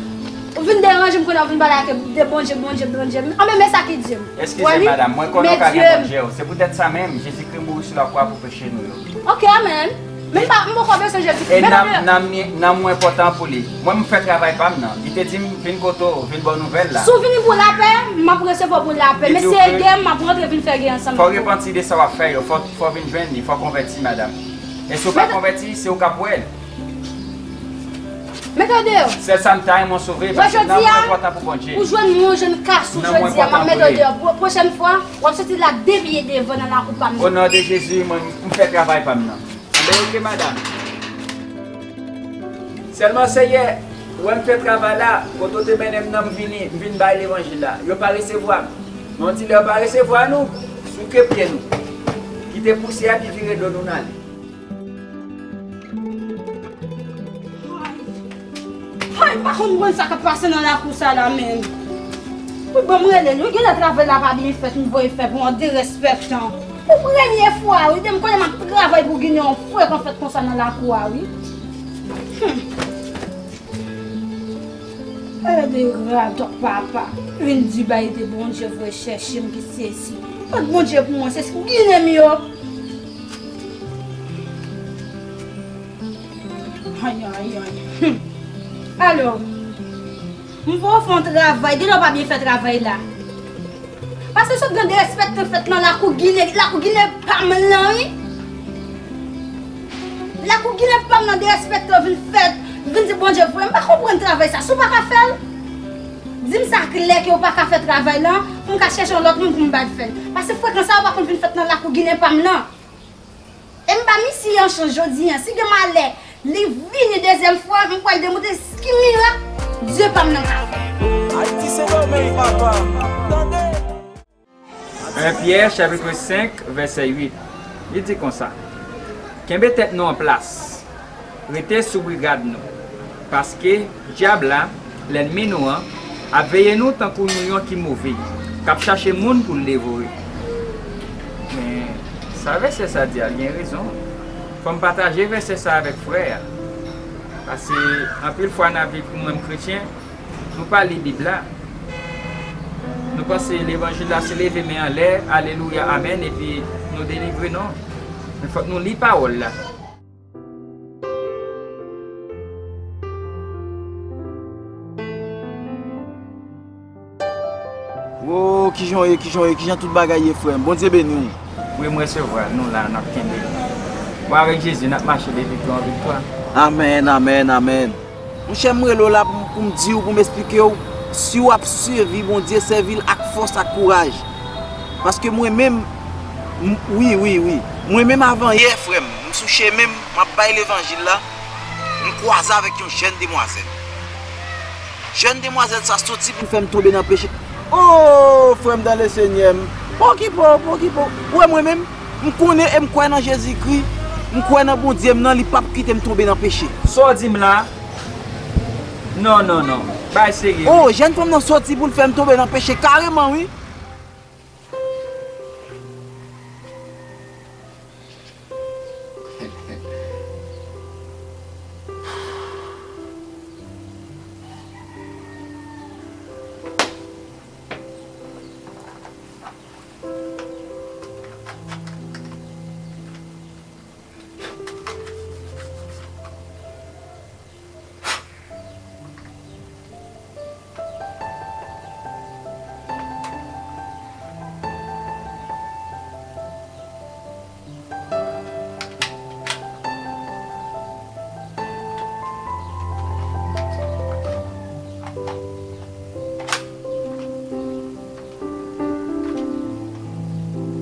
ou vin deranje m kounye a, ou vin pale ak de Bondye, Bondye, Bondye. Anben, men sa ki di m. Eskize m, madanm, mwen konnen w ka gen Bondye w. Se poutèt sa menm, Jezikri mouri sou lakwa pou peche nou yo. Ok, amèn. Men m pa, m poko bezwen Jezikri. E nanm, nanm mwen enpòtan pou li. Mwen, m fè travay pa m nan. Li te di m, vin kote w, vin ba w nouvèl la. Si w vini pou lapè, m ap resevwa w pou lapè. Men si e gè, m ap rantre vin fè gè ansanm avè w. Fò w repanti de sa w ap fè yo. Fò, fò w vin jwenn li. Fò w konvèti, madanm. E si w pa konvèti, se ou k ap wè l. Men tande yo. Sèl sa m ta renmen w sove, paske nanm mwen enpòtan pou Bondye. Ou jwenn mwen, ou jwenn kas ou jodi a, m ap mete w deyò. Pwochèn fwa, w ap soti la de pye devan nan lakou pa m nan. O non de Jezi, mwen, m fè travay pa m nan. Anben, ok, madanm. Sèlman, Seyè, ou wè m fè travay la, kote w te mennen m nan, m vini, m vin bay levanjil la. Yo pa resevwa m. Men yon ti lè yo pa resevwa nou, souke pye nou. Kite pousyè a pi vire do nou n ale. Ay, m pa konn mwen sa k ap pase nan lakou sa la menm. Wi, bon, m rele l wi, genlè travay la pa byen fèt, m voye fè pou yon derespektan. Pou premye fwa wi, depi m konnen m ap travay pou ginen yon frekan fèt konsa nan lakou a wi. Hmm. Ede rad papa. Vin di bay de Bondye vre chèche m ki sezi. Fòk Bondye pou mwen, se ginen m yo. Ay, ay, ay. Hmm. Alo. M voye w fè yon travay, genlè w pa byen fè travay la. Paske sot gen derespektan fèt nan lakou ginen, lakou ginen pa m lan wi. Lakou ginen pa m nan derespektan vin fèt, vin di Bondye vre. M pa konprann travay sa. Si w pa ka fè l, di m sa klè ke w pa ka fè travay lan, pou m ka chèche yon lòt moun pou m ba l fè l. Paske frekan sa yo pa konn vin fèt nan lakou ginen pa m lan. E m ba misye yon chans jodi a. Si gen malè, li vini dezyèm fwa, m pral demontre ki mirak Dye pa m nan ka fè. Ayiti se domèn papa. Tande. En Pyè, chapit senk, vèsè uit. Li di konsa, kenbe tèt nou an plas. Rete sou brigad nou. Paske dyab la, lènmi nou an, ap veye nou tankou yon lyon ki move, k ap chache moun pou l devore. Men, sa vèsè sa di a, l gen rezon. Fò m pataje vèsè sa avèk frè a. Paske, anpil fwa nan vi pou mwen, m kretyen, nou pa li Bib la. Nou panse levanjil la se leve men anlè, alelouya, amèn, epi nou delivre, non. Men fòk nou li pawòl la. Wo, kijan w ye, kijan w ye, kijan tout bagay ye, frè m? Bondye beni w. Wi, m resevwa l. Nou la, n ap kenbe. Mwen avèk Jezi, n ap mache de viktwa an viktwa. Amèn, amèn, amèn. Monchè, m rele w la pou, pou m di w, pou m esplike w, si w ap sèvi Bondye, sèvi l ak fòs, ak kouraj. Paske mwen menm, m, wi, wi, wi. Mwen menm avan yè, frè m, m sou chemen m, m ap bay levanjil la, m kwaze avèk yon jèn demwazèl. Jèn demwazèl sa soti pou l fè m tonbe nan peche. O, frè m dan Lesenyè, m, pa okipe w, pa okipe w. Ou wè mwen menm, m konnen e m kwè nan Jezikri, m kwè nan Bondye m nan, li p ap kite m tonbe nan peche. Sa w di m la? Non, non, non. Bay serye. O, jèn fanm nan soti pou l fè m tonbe nan peche kareman, wi.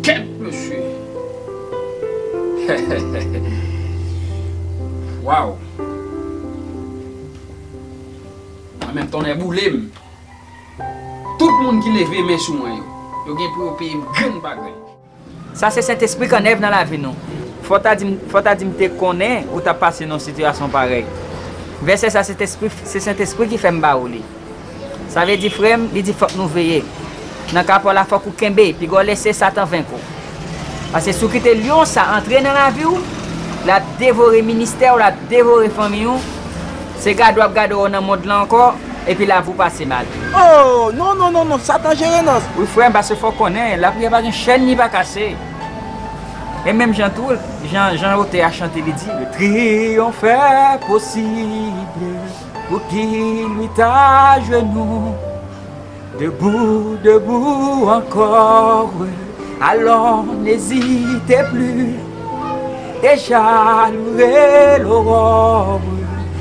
Kèt mesye! Waw! Mwen menm tonnè boule m. Tout moun ki leve men sou mwen yo, yo gen pou yo peye m grenn pa grenn. Sa se Sentespri k an èv nan lavi nou. Fò w ta di m, fò w ta di m te konnen ou t ap pase nan yon sitiyasyon parèy. Vèsè sa, Sentespri, se Sentespri ki fè m ba ou li. Sa vle di, frè m, li di fòk nou veye. Nan ka pa w la, fòk ou kenbe, piga w lese Satan venk ou. Paske si w kite lyon sa antre nan lavi w, l ap devore ministè w, l ap devore fanmi w. Se gade w ap gade w nan mond lan ankò, epi lavi w pase mal. Oh, non, non, non, non, Satan jere nan. Wi, frè m, paske fò w konnen, lapriyè pa gen chèn li pa kase. E menm jan tou, jan, jan otè a chante, li di, Le triomphe est possible pour qui lutte à genoux. Debout, debout encore, allons, n'hésitez plus, déjà louer l'aurore,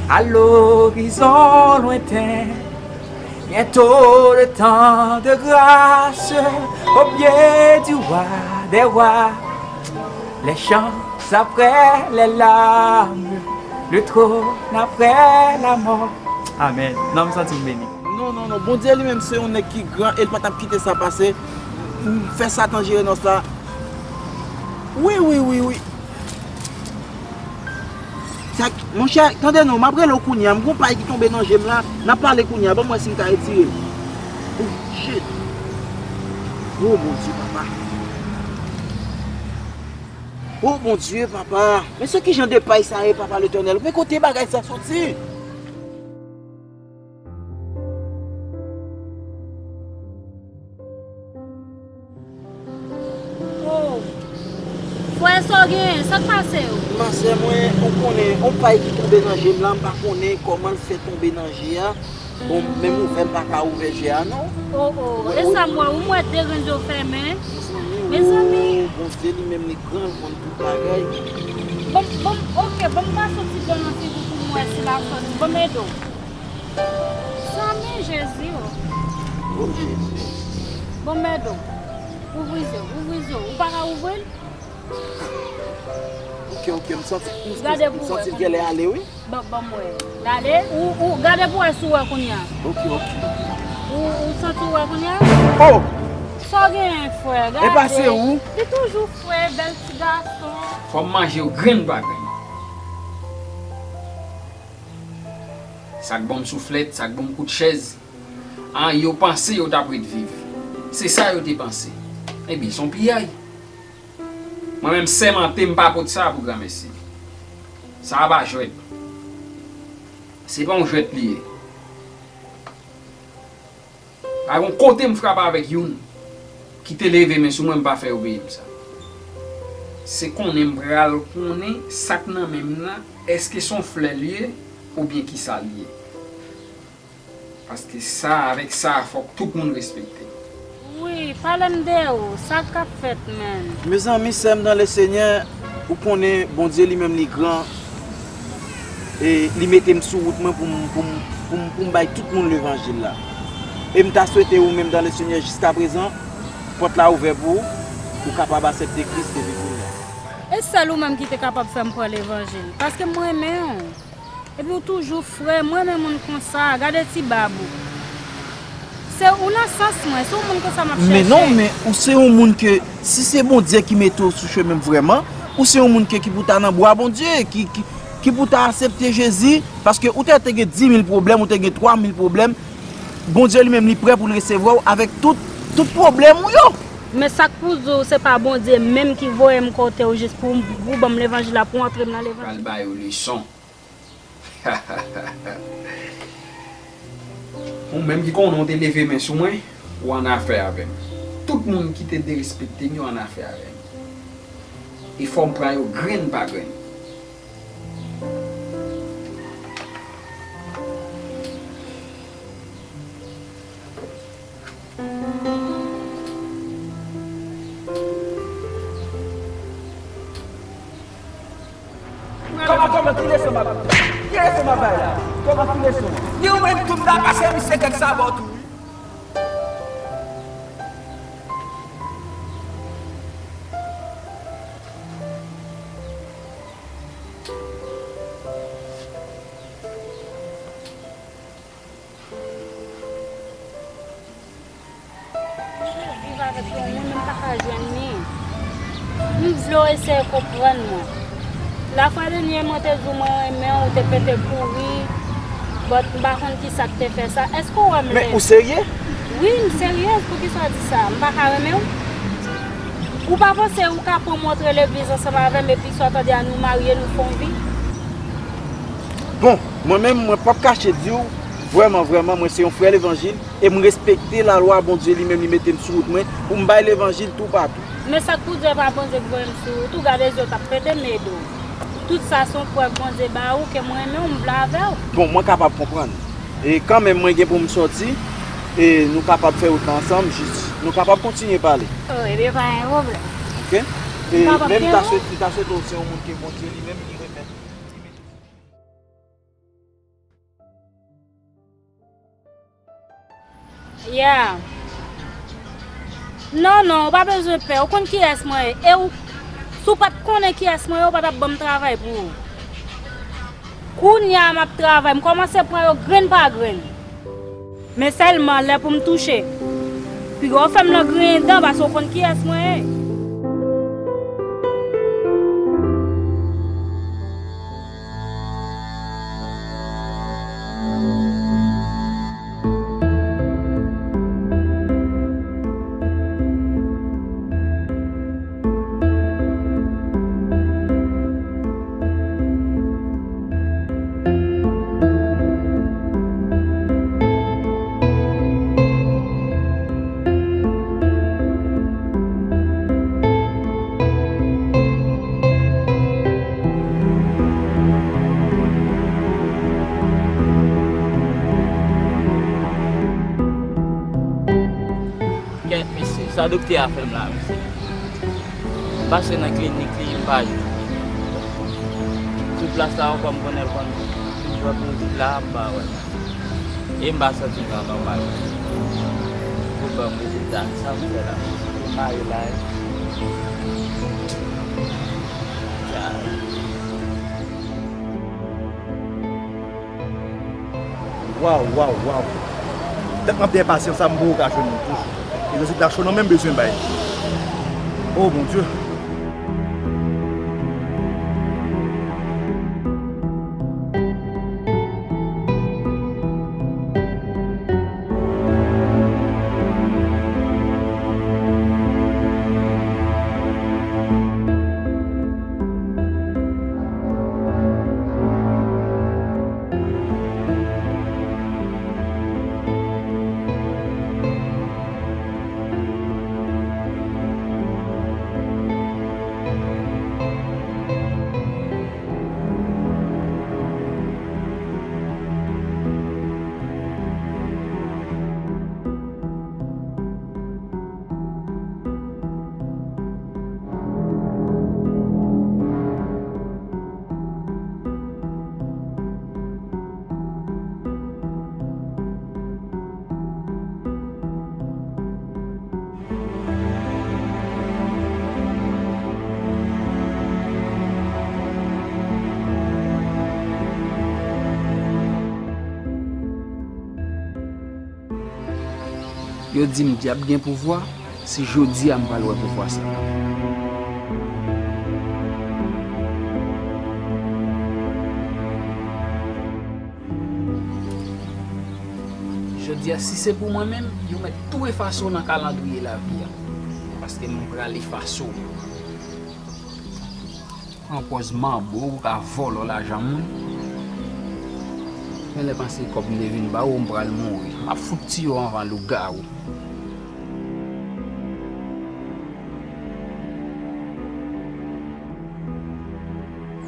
à l'horizon lointain, bientôt le temps de grâce, au pied du roi des rois, les chants après les larmes, le trône après la mort. Amèn. Non, m santi m beni. Non, non, non. Bondye li menm se yon nèg ki gran e l pa t ap kite sa pase. M fè Satan jere nan sa. Wi, wi, wi, wi. Sa, monchè, tande non, m ap rele w kounye a. M gon pay ki tonbe nan je m la. N ap pale kounye a. Ban m wè si m ka retire l. Oh, shit. Oh, Bondye, papa. Oh, Bondye, papa. Men se ki jan de pay sa ye, papa Letènèl? Men kote bagay sa soti? Oh, frè, sa w genyen? Sa k pase w? Ma sè mwen, ou konnen, on pay ki tonbe nan je m la, m pa konnen kòman l fè tonbe nan je a. Bon, menm ouvè, m pa ka ouvè je a, non. Oh, oh, e sa m wè, ou m wè de grenn je w fèmen. Mezanmi. Oh, Bondye li menm, li gran, l konn tout bagay. Bon, bon, ok, bon, m pase yon ti dlo nan figi w pou m wè si l ap soti. Bon, m ede w. Zanmi Jezi, o. O Jezi. Bon, mèdo. Ouvri zye w, ouvri zye w. Ou pa ka ouvri l? Ok, ok, m santi, m, m santi l genlè ale, wi. Ban, ban m wè. Gade, ou, ou, gade pou wè si w wè kounye a. Ok, ok. Ou, ou santi w wè kounye a? Oh! Sa w genyen, frè? Gade. E pa se ou? Li toujou frè, bèl ti gason. Fò m manje yo grenn pa grenn. Sa k ban m souflèt, sa k ban m kout chèz. An, yo panse yo t ap ret viv. Se sa yo te panse. Ebyen, se yon piyay. Mwen menm sèmante m pa pot sa pou granmesi. Sa a pa jwèt. Se pa yon jwèt li ye. Pa gon kote m frape avèk youn ki te leve men sou mwen, m pa fè yo peye m sa. Se konnen m pral konnen sa k nan men m nan, èske se yon flè l ye oubyen kisa l ye. Paske sa, avèk sa, fòk tout moun respekte m. Wi, pale m de ou, sa k ap fèt, menm? Mezanmi, sè m dans le Seigneur, ou konnen Bondye li menm li gran, e li mete m sou wout mwen pou m, pou m, pou m, pou m bay tout moun levanjil la. E m ta swete ou menm dans le Seigneur, jiskaprezan, pòt la ouvè pou ou, ou kapab aksepte Kris depi kounye a. E sèl ou menm ki te kapab fè m pran levanjil, paske m renmen w. Epi w toujou frè, m renmen moun konsa, gade ti bab ou. Se ou nan sans mwen, se yon moun konsa m ap chèche. Men non, men ou se yon moun ke, si se Bondye ki mete w sou chemen m vrèman, ou se yon moun ke ki pou ta nan bra Bondye, ki, ki, ki pou ta aksepte Jezi, paske ou te, te gen dis mil pwoblèm, ou te gen twa mil pwoblèm, Bondye li menm li prè pou l resevwa w avèk tout, tout pwoblèm ou yo. Men sa k pou di w se pa Bondye menm ki voye m kote w jis pou, pou w ban m levanjil la, pou w antre m nan levanjil. Pral ba yo leson. Ou menm ki konnen w te leve men sou mwen, ou annafè avè m. Tout moun ki te derespekte m yo annafè avè m. E fò m pran yo grenn pa grenn. Kòman, kòman, ki leson m ap, ki leson m ap bay la? Kòman, ki leson? Ni ou menm tou m ta pase misye kèk sabò tou, wi. M vle viv avèk yon moun, men m pa ka jwenn li. M vle w eseye konprann mwen. Lafwa dènye, mwen te di w mwen renmen w, ou te pete kouri. But m pa konn kisa k te fè sa. Èske w wè m lè... Men ou serye? Wi, m seryez, poukisa w di sa? M pa ka renmen w? Ou pa panse ou ka pran m antre legliz ansanm avè m epi sa w tande a nou marye, nou fè yon vi? Bon, mwen menm, mwen p ap kache di w, vrèman, vrèman, mwen se yon frè levanjil e m respekte lalwa Bondye li menm li mete m sou wout mwen pou m bay levanjil toupatou. Men sa k pou di a pa Bondye k voye m sou wout ou, gade zye w t ap pete m ede w. Tout sa se yon prèv Bondye ba ou ke mwen renmen w, m vle avè w. Bon, mwen kapab konprann. E kanmenm, mwen gen pou m sòti, e nou kapab fè wout la ansanm, jis nou kapab kontinye pale. Oh, ebyen, pa gen pwoblèm. Oke? E menm ta swete, ta swete w se yon moun ke Bondye li menm li remèt. Yeah. Non, non, ou pa bezwen pè. Ou konn kiyès mwen ye. E ou, si w pa t konnen kiyès mwen ye, ou pa t ap ban m travay pou ou. Kounye a m ap travay, m kòmanse pran yo grenn pa grenn. Men sèlman lè pou m touche. Piga w fè m nan griyen dan, paske w konn kiyès mwen ye. Kèt, mesye, sa doktè a fè m la, mesye. M pase nan klinik li, m pa jwenn. Sou plas la ankò, m konnen l konn jwenn mouzik la, m pa wè. E m pa santi m nan nòmal. Pou ban m rezilta, sa m fè la? M pa ye la, e. Tcha. Waw, waw, waw. Tèt m ap dèpasyans sa, m poko ka jwenn li toujou. E rezilta cho nan men m bezwen bay. O Bondye. Yo di m dyab gen pouvwa, se jodi a m pral wè pouvwa sa a. Jodi a, si se pou mwen menm, yo mèt tou efase w nan kalandriye lavi a. Paske m pral efase w. Pran pòz manbo, ou ka vòlò lajan moun. Men lè panse kòb m te vin ba ou, m pral mouri. M ap fout tiye w anvan lougawou.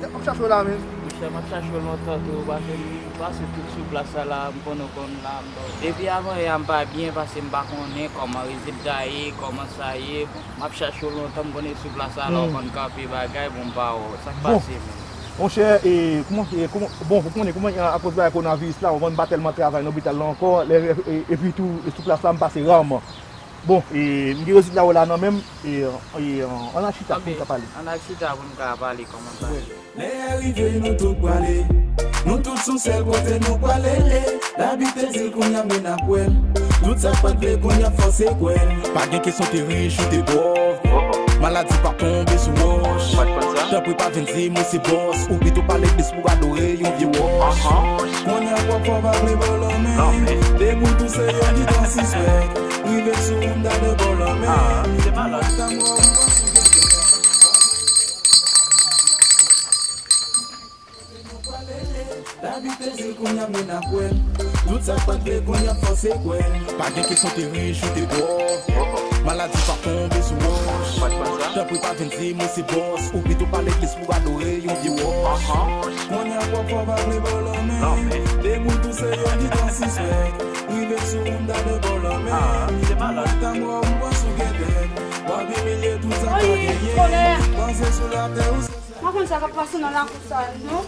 Tèt m ap chache w la, men. Monchè, m ap chache w lontan tou, paske m pase tout sou plas sa la, m konnen w konn la, m ba w. Depi avan yè a m pa byen, paske m pa konnen kòman rezilta ye, kòman sa ye. Bon, m ap chache w lontan, m konnen sou plas sa la, w konn kanpe bagay, bon, m pa wè w. Sa k pase menm? Monchè, e, kòman, e, kòman, bon, ou konnen kòman, e, akoz bagay kowonaviris la, ou konn m pa tèlman travay nan lopital la ankò, lè, e, epi tou, e, sou plas la, m pase raman. Bon, e, m gen rezilta yo la nan men m, e, e, ann al chita pou n ka pale. Ann al chita pou n ka pale kòman sa ye. Lè a rive, nou tout prale, nou tout sou sèl kote nou prale. Labib te di l, kounye a men n ap wè l. Tout sa k pa t vle, kounye a fòse kwè l. Pa gen kesyon te rich ou te pòv. Maladi p ap tonbe sou wòch. Ou pa t konn sa? Tanpri pa vin di m ou se bòs. Ou pito pa legliz pou adore yon vye wòch. Kounye a w ap fè w pa vle ba w lanmen. Depi w touse yon gita sispèk. Rive sou moun gade ba w lanmen. Ah, se malad. Labib te di l, kounye a men ap wè l. Tout sa k pa t vle kounye a fòse kwè l. Pa gen kesyon te rich ou te pòv. Maladi p ap tonbe sou wòch. Tanpri pa vin di m ou se bòs. Ou pito pa legliz pou adore yon vye wòch. Kounye a w ap fè w pa vle ba w lanmen. Depi w touse yon gita sispèk. Rive sou moun gade ba w lanmen. Tout tan mò ou panse ou gen tèt. W ap imilye tout sa w pa genyen. Panse sou latè ou se M pa konn sa k ap pase nan lakou sa a, non.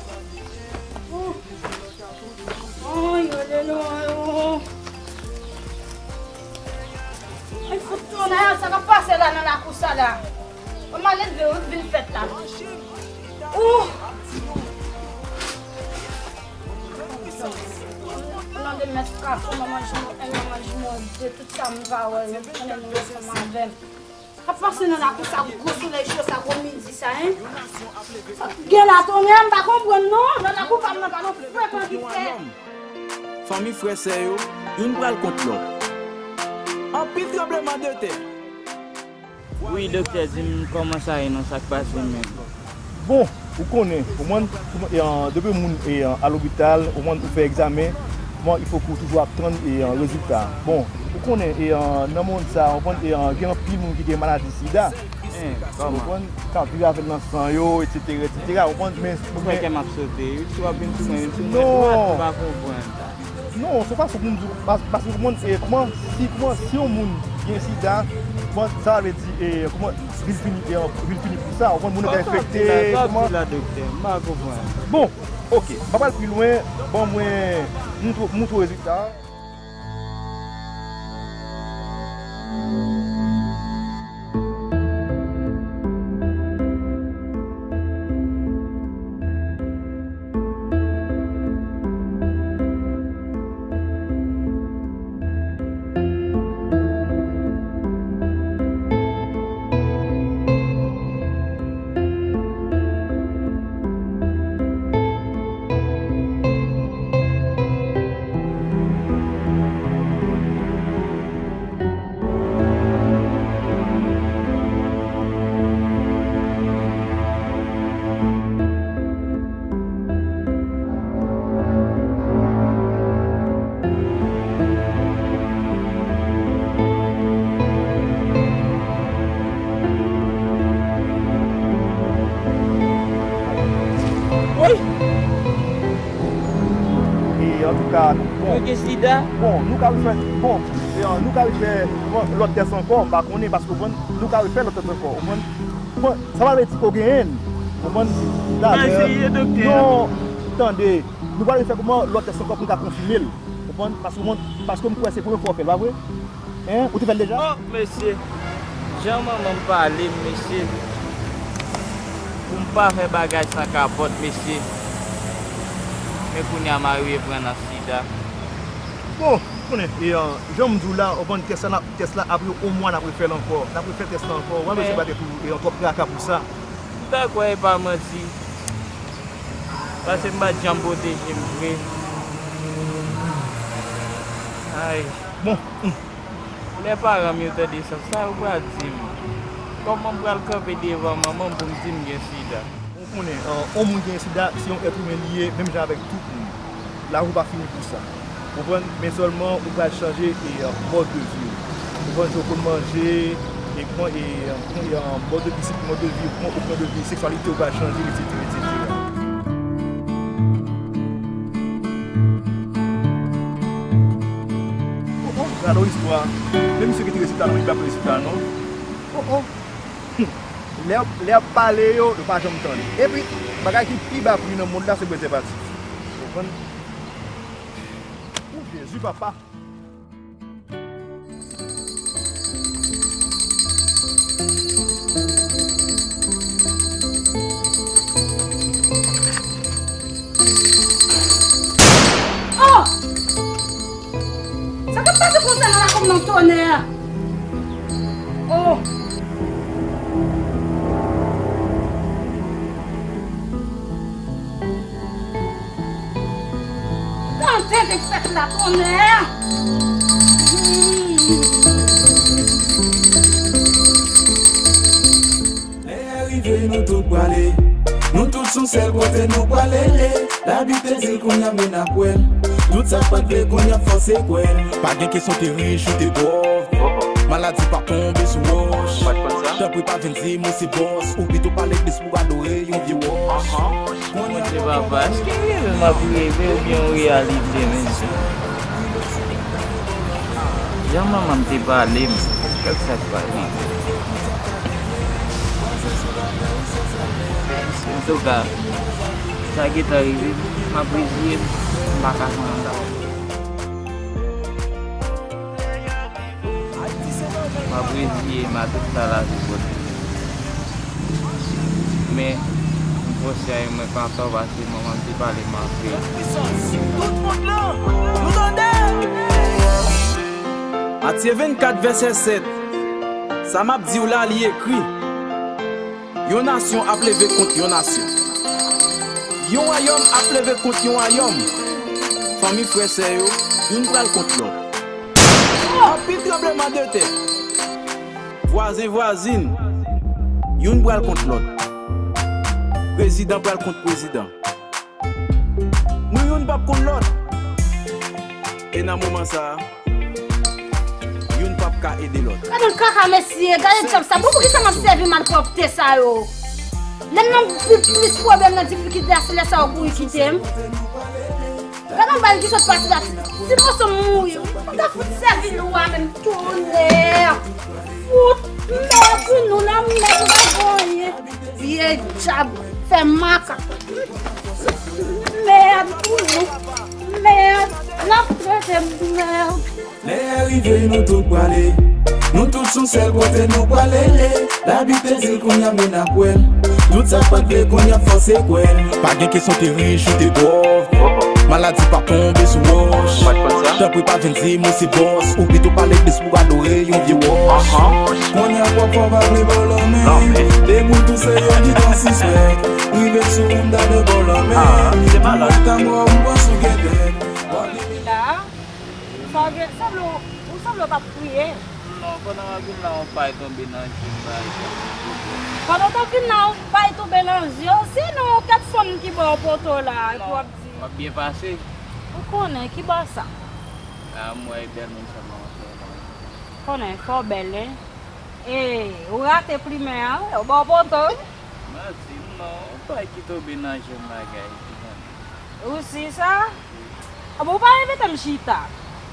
Ooh. Ay, ay, ay, ay, oh. Ay, fout tonè, sa k ap pase la nan lakou sa la? Kòman leve yo vin fèt la? Ooh. O non de Mèt Kafou, manman Jimo en, manman Jimo de, tout sa m pa wè yo, konnen nou ansanm avè m. Sa k ap pase nan lakou sa, gwo solèy cho sa, gwo midi sa, en? Sa k gen la, tonè, m pa konprann, non. Nan lakou pa m nan, pa gen frekan ki fè. Fanmi, frè, sè yo, youn pral kont lòt. Anpil tranblemanntè. Wi, doktè, di m kòman sa ye, non, sa k pase menm? Bon, ou konnen, ou konprann, e, an, depi moun, e, an, al lopital, ou konprann, ou fè egzamen, bon, il faut que ou toujou ap tann, e, an, rezilta. Bon, ou konnen, e, an, nan mond sa, ou konprann, e, an, gen anpil moun ki gen maladi sida. Hein, kòman? Ou konprann, k ap viv avè l nan san yo, etsetera, etsetera, ou konprann, men, ou fè kè m ap sote, wi, si w ap vin sou mwen, vin sou mwen dwat, m pa konprann. Non, se fason pou m di w, pas-, paske kòman, e, kòman, si, kòman, si yon moun gen sida, kòman, sa vle di, e, kòman, vil fini, e, vil fini pou sa, ou konn moun nan ka enfekte, kòman. Sa w di la, doktè, m pa konprann. Bon, oke, m pa pral pi lwen, ban mwen, moutre, moutre w rezilta a. Woy! E, antouka, bon. Mwen gen sida? Bon, nou ka refè, bon, e, an, nou ka refè, bon, lòt tès ankò, m pa konnen, paske, bon, nou ka refè lòt tès ankò, ou konprann? Bon, sa pa vle di ke w genyen l, ou konprann? M a eseye, doktè. Non, tande, nou pral refè kòman lòt tès ankò pou n ka konfime l, ou konprann? Paske, bon, paske m kwè se premye fwa w fè l, pa vre? Hein? Ou te fè l deja? Oh, mesye. Jan manman m pale m, mesye. Pou m pa fè bagay san kapòt, mesye. Men kounye a m arive pran nan sida. Bon, konnen, e, an, jan m di w la, ou konn tès la, n ap, tès la, apre yon mwa, n ap refè l ankò. N ap refè tès la ankò. Ou wè, mesye, pa gen pou, e, an twòp traka pou sa. M ta kwè e pa manti. Paske m pa t janm pwoteje m vre. Ay. Bon, hmm. Lè paran m yo tande sa, sa yo pral di m? Kòman m pral kanpe devan manman m pou m di m gen sida? Ou konnen, an, yon moun gen sida, se yon èt imen li ye, menm jan avèk tout moun. Lavi w pa fini pou sa. Konprann? Men sèlman, ou pral chanje, e, mòd de vi w. Konprann? Jan w konn manje, e, kòman, e, e, mòd de vi, mòd de vi, kòman ou pran de vi, seksyalite w pral chanje, etsetera, etsetera. Oh, oh, gade yon istwa. Men misye ki te rezilta non, li pa p rezilta non. Oh, oh. Hmm. Lè, lè y ap pale yo, yo pa janm tande. Epi, bagay ki pi ba pri nan mond la, se prezèvatif. Ou konprann? Oh, Jezi, papa. Oh! Sa k ap pase konsa nan lakou m nan, tonè? Oh! Sa tonnè! Lè a rive, nou tout prale. Nou tout sou sèl kote nou prale. Labib te di l, kounye a men ap wè l. Tout sa k pa t vle, kounye a fòse kwè l. Pa gen kesyon te rich ou te pòv. Maladi p ap tonbe sou wòch. Tanpri pa vin di m ou se bòs. Ou pito pa legliz pou adore yon vye wòch. Monchè papa, èske reve m ap reve oubyen yon reyalite menm? Jan manman m te pale m, kèk sa k pale. Antouka, sa gentan rive, m ap reziye m, m pa ka fè anyen. M ap reziye m a tout sa lavi pote. Men, m konsyan e mwen kontan paske manman m te pale m anpil. Matye vennkat vèsè sèt. Sa m ap di w la, li ekri. Yon nasyon ap leve kont yon nasyon. Yon wayòm ap leve kont yon wayòm. Fanmi, frè, sè yo, youn pral kont lòt. Anpil tranblemanntè. Vwazen, vwazin, youn pral kont lòt. Prezidan pral kont prezidan. Nou youn p ap kont lòt. E nan moman sa a, youn p ap ka ede lòt. Gade yon kaka mesye, gade djab sa. Bon, poukisa m ap sèvi malpwòpte sa yo? Lè m nan pi plis pwoblèm, nan difikilte a, se lè sa yo kouri kite m. Gade yon bagay ki sot pase la. Si, si mwen se mouri, m ta fout sèvi lwa menm, tonnè. Fout mèd pou nou, nan mèd nou pa gen anyen. Vye djab, fè makak. Mèd pou nou. Mèd, n ap trete m mèd. Lè a rive, nou tout prale. Nou tout sou sèl kote nou prale. Labib te di l, kounye a men ap wè l. Tout sa k pa t vle, kounye a fòse kwè l. Pa gen kesyon te rich ou te pòv. Maladi p ap tonbe sou wòch. Tanpri pa vin di m ou se bòs. Ou pito pa legliz pou adore yon vye wòch. Kounye a pwòp fò pa vle ba w lanmen. Depi w tou se yo ki pran sispèk. Rive sou moun ta de ba w lanmen. Pou mwen ta mò, m pran sou gètèk. Sa, sa vle, sanble w, ou sanble w t ap kriye. Non, pandan w ap vin la, yon pay tonbe nan je m, bay. Pandan w t ap vin la, yon pay tonbe nan je w. Sinon, kèt fanm ki ba w poto la, epi w ap di. W ap byen pase. Ou konnen, ki bò sa? A, m wè e bèl moun sèlman w ap fè la. Konnen, fò w bèl, en. E, ou rate primè a, wi, ou ba w poto, wi. Manti, non, yon pay ki tonbe nan je m bagay, ti zanmi. Ou si sa? A bon, ou pa envite m chita?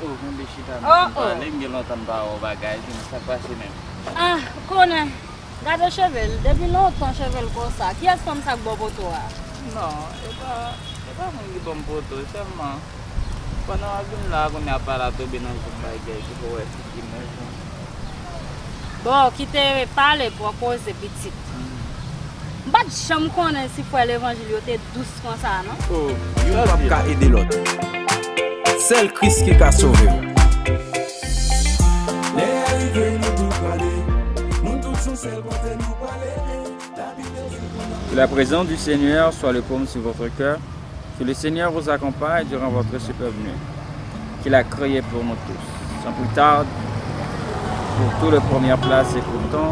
Oh, konbyen chita nou fin pale, m gen lontan m pa wè w bagay, di m sa k pase menm. Ah, konnen, gade cheve l, depi lontan cheve l konsa. Kiyès fanm sa k ba w poto a? Non, e pa, e pa moun ki ban m poto, sèlman pandan w ap vin la, kounye a pay la tonbe nan je m bagay, ki fè w wè figi m menm jan. Bon, kite pale, pran koze, pitit. M pa t janm konnen si frè levanjil yo te dous konsa, non. Oh, youn p ap ka ede lòt. Sèl Kris ki ka sove w. Lè a rive, nou tout prale. Nou tout sou sèl kote nou prale. Que la présence du Seigneur soit le paume sur votre cœur. Que le Seigneur vous accompagne durant votre superbe nuit qu'il a créée pour nous tous. Sans plus tarder, pour tous les premières places et pour ton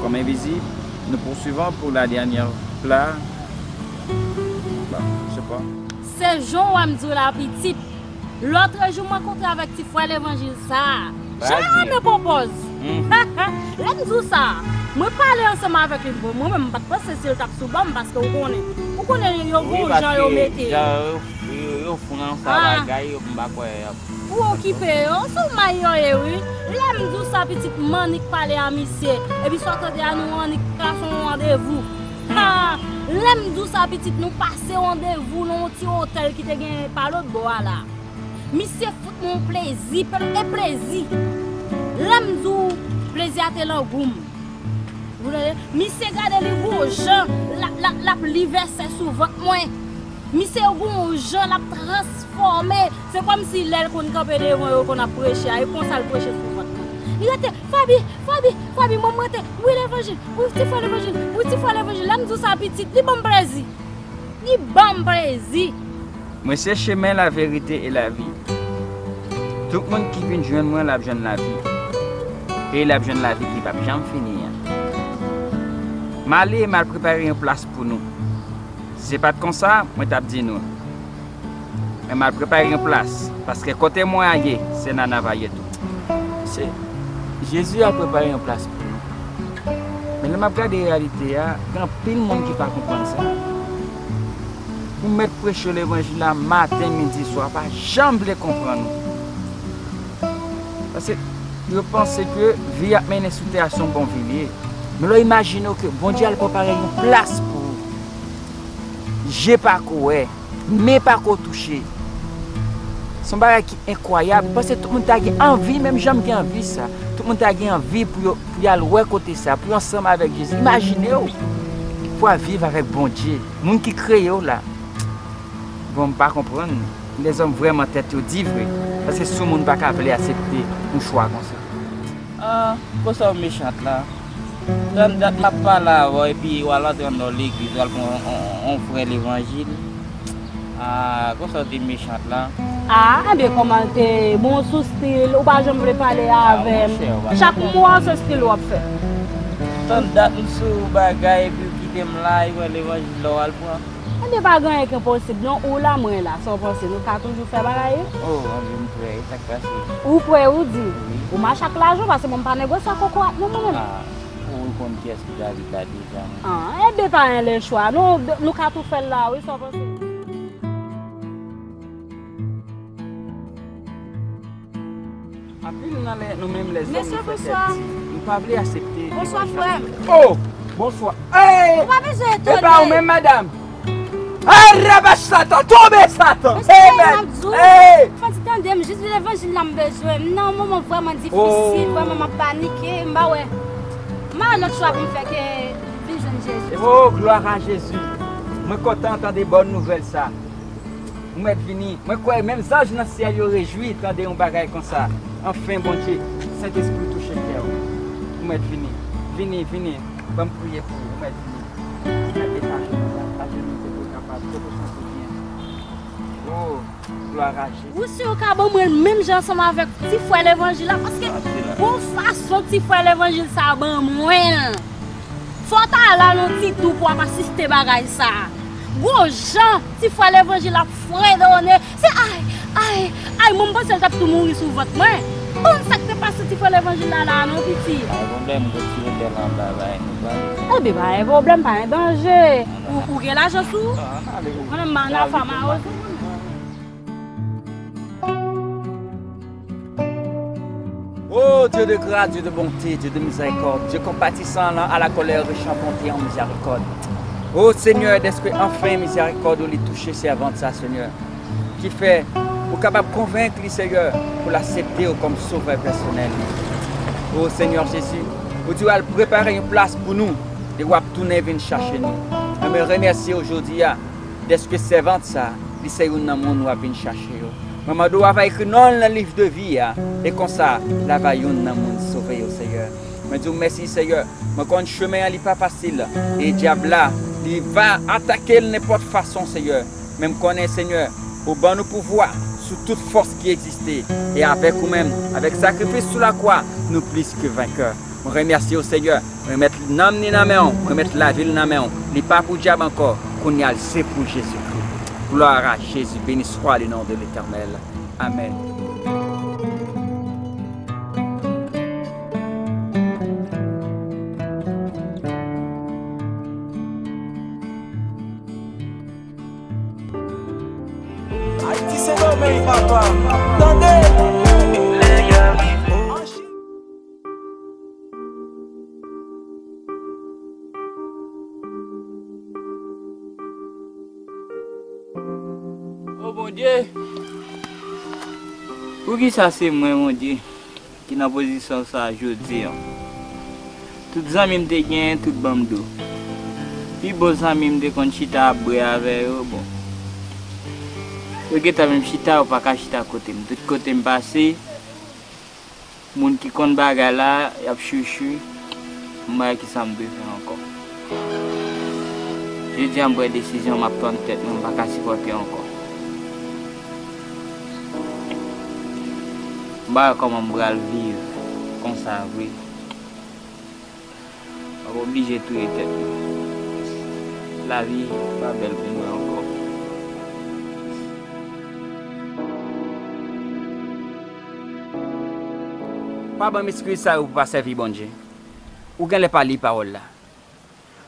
comme invisible, nous poursuivons pour la dernière place. Bon, je sais pas. Se jan w wè m di w la, pitit. Lòtrejou, mwen kontre avèk ti frè levanjil sa a. Jan l renmen pran pòz. Lè m di w sa, mwen pale ansanm avèk li. Bon, mwen menm, m pa t panse si l t ap sou ban m, paske ou konnen. Ou konnen yo gon jan yo mete. Jan yo, yo, yo fran sa bagay, yo m pa kwè y ap. Ou okipe yo, se w may yo ye, wi. Lè m di w sa, pitit, m annik pale a misye. Epi sa w tande a, nou annik plase yon randevou. Ha! Lè m di w sa, pitit, nou pase randevou nan yon ti otèl ki te genyen pa lòt bò a la. Misye fout mwen yon plezi, pe-, e plezi. Lè m di w, plezi a te lan gou m. Ou tande? Misye gade li gon jan, l ap, l ap, l ap li vèsè sou vant mwen. Misye gon jan, l ap transfòme. Se kòmsi lè l konn kanpe devan yo, konn ap preche a, e konsa l preche sou vant mwen. Li rete, Fabi, Fabi, Fabi, mwen, m rete, wi levanjil, wi ti frè levanjil, wi ti frè levanjil. Lè m di w sa, pitit, li ban m plezi. Li ban m plezi. Mwen se chemen, laverite e lavi. Tout moun ki vin jwenn mwen, l ap jwenn lavi. E l ap jwenn lavi ki p ap janm fini an. M ale, m al prepare yon plas pou nou. Si se pa t konsa, mwen t ap di nou. Men m al prepare yon plas, paske kote mwen a ye, se la n a va ye tou. Se Jezi al prepare yon plas pou nou. Men lè m ap gade reyalite a, gen anpil moun ki pa konprann sa. Ou mèt preche levanjil la maten, midi, swa, pa janm vle konprann ou. Paske yo panse ke vi y ap mennen sou tè a se yon bon vi li ye. Men lè w imajine w ke Bondye al prepare yon plas pou ou, je pa ko wè, men pa ko touche. Se yon bagay ki enkwayab. Paske tout moun ta gen anvi, menm jan m gen anvi sa. Tout moun ta gen anvi pou yo, pou y al wè kote sa, pou yo ansanm avèk Jezi. Imajine w pou w al viv avèk Bondye, moun ki kreye w la. Bon, m pa konprann. Lèzòm vrèman tèt yo di vre. Paske si yon moun pa ka vle aksepte yon chwa konsa. Ah, konsa w mechant la. Tann dat m ap pale avè w epi w al antre anndan legliz, w al pran on, on, on frè levanjil. Ah, konsa w te mechant la. Ah, enben kòman l te bon sou stil, ou pa janm vle pale avè m. Chak mwa se stil w ap fè. Tann dat m sou bagay epi w kite m la, e frè levanjil la w al pran. Ebyen pa gen anyen ki enposib non, ou la mwen la, sa w panse, nou ka toujou fè bagay wi? Oh, anvi m prè, e sa k pase? Ou prè ou di? Wi. Ou mache ak lajan, paske mwen m pa negosye ak kokorat non mwen menm. Ah, ou konn kiyès ki David la deja mwen. Ah, ebyen pa gen lechwa non, nou ka tou fè l la wi, sa w panse? Anpil nan lè, nou menm lèzòm, nou fè tèt di. Nou pa vle aksepte. Bonswa, frè m. Oh! Bonswa. Hey! Ou pa bezwen etone. E pa ou menm, madanm? Arabach Satan, tonbe Satan! Mesye, m ap di w, fò di tande m, jis levanjil la m bezwen. M nan yon moman vrèman difisil, vrèman m ap panike, m pa wè. M pa wè lòt chwa pou m fè ke vin jwenn Jezi. Oh, glwa a Jezi! Mwen kontan tande bòn nouvèl sa. Ou mèt vini. Mwen kwè menm zanj nan syèl yo rejwi tande yon bagay konsa. Anfen, Bondye, Sentespri touche kè w. Ou mèt vini. Vini, vini. Ban m priye pou ou. Ou mèt vini. Ou mèt detache nou la. Ajenou kote w kapab. Kote w santi w byen. Oh, glwa a Jezi. Ou si w ka ban mwen l menm jan ansanm avèk ti frè levanjil la? Paske bon fason ti frè levanjil sa a ban mwen l. Fò w ta la nan yon ti tou pou w ap asiste bagay sa a. Gwo jan ti frè levanjil ap fredone. Se ay, ay, ay, mwen m panse l t ap tou mouri sou vant mwen. Bon, sa k te pase ti frè levanjil la la a non, piti? Pa gen pwoblèm, m kontinye fè anba, pa gen pwoblèm. Ebyen, pa gen pwoblèm, pa gen danje. Ou, ou gen lajan sou ou? Mwen menm, m ann afè mawozo. Ô Dieu de grâce, Dieu de bonté, Dieu de miséricorde, Dieu compatissant, lent à la colère, riche en bonté, en miséricorde. Ô Senyè, dèske anfen mizèrikòd ou li touche sèvant sa, Senyè, ki fè ou kapab konvenk li, Senyè, pou l aksepte w kòm sovè pèsonèl li. Ô Senyè Jezi, ou di w al prepare yon plas pou nou e w ap tounen vin chache nou. Mwen remèsye w jodi a, dèske sèvant sa, li se youn nan moun w ap vin chache yo. Mwen mande w a va ekri non l nan liv de vi a, e konsa, l a va youn nan moun sove yo, Seyè. Mwen di w mèsi, Seyè. Mwen konn chemen an li pa fasil, e dyab la, li va atake l nenpòt fason, Seyè. Men m konnen, Senyè, ou ban nou pouvwa sou tout fòs ki egziste, e avèk ou menm, avèk sakrifis sou lakwa, nou plis ke venkè. Mwen remèsye w, Senyè. Mwen remèt nanm ni nan men w. Mwen remèt lavi l nan men w. Li pa pou dyab ankò. Kounye a, l se pou Jezikri. Gloire à Jésus. Béni soit le nom de l'Éternel. Amèn. Ayiti Sendomeng, papa. Tande! O Bondye, poukisa se mwen, Bondye, ki nan pozisyon sa a jodi a? Tout zanmi m te genyen, tout ban m do. Pi bon zanmi m te konn chita ap bwè avè yo, bon. Yo gentan menm chita, yo pa ka chita kote m. Tout kote m pase, moun ki konn bagay la, y ap chouchou, m pa wè kisa m dwe fè ankò. Jodi a m pran desizyon, m ap tann tèt mwen, m pa ka sipòte ankò. M pa wè kòman m pral viv konsa vre. M ap oblije touye tèt mwen. Lavi pa bèl pou mwen ankò. Pa ban m eskiz sa yo pou pa sèvi Bondye. Ou genlè pa li pawòl la.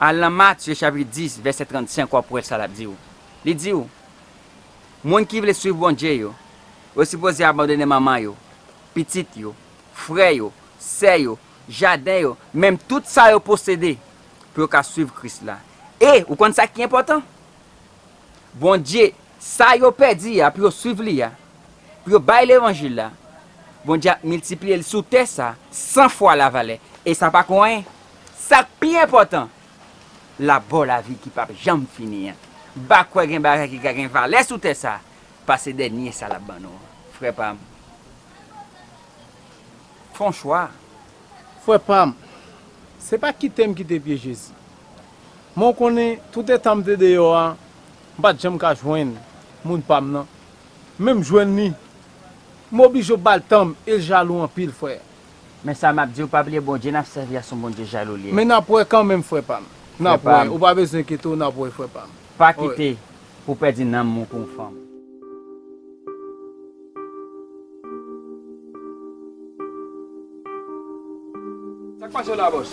Al nan Matye chapit dis, vèsè trannsenk, w ap wè sa l ap di w. Li di w, moun ki vle swiv Bondye yo, yo sipoze abandone manman yo, pitit yo, frè yo, sè yo, jaden yo, menm tout sa yo posede, pou yo ka swiv Kris la. E, ou konn sa ki enpòtan? Bondye, sa yo pèdi a, pou yo swiv li a, pou yo bay levanjil la, Bondye ap miltipliye l sou tè sa, san fwa lavalè. E sa pa gon anyen. Sa k pi enpòtan, l ap ba w lavi ki p ap janm fini an. M pa kwè gen bagay ki ka gen valè sou tè sa, pase dènye sa l ap ban nou an. Frè pa m. Fè yon chwa. Frè pa m, se pa kite m kite pye Jezi. Men w konnen, toutetan m te deyò a, m pa t janm ka jwenn moun pa m nan. Men m jwenn li, m oblije w ba l tan m, e l jalou anpil, frè. Men sa m ap di w, pa bliye Bondye n ap sèvi a se yon Bondye jalou li ye. Men n ap wè kanmenm, frè pa m. N ap wè. Ou pa bezwen enkyete w, n ap wè, frè pa m. Pa kite pou w pèdi nanm ou pou yon fanm. Sa k pase w la, bòs?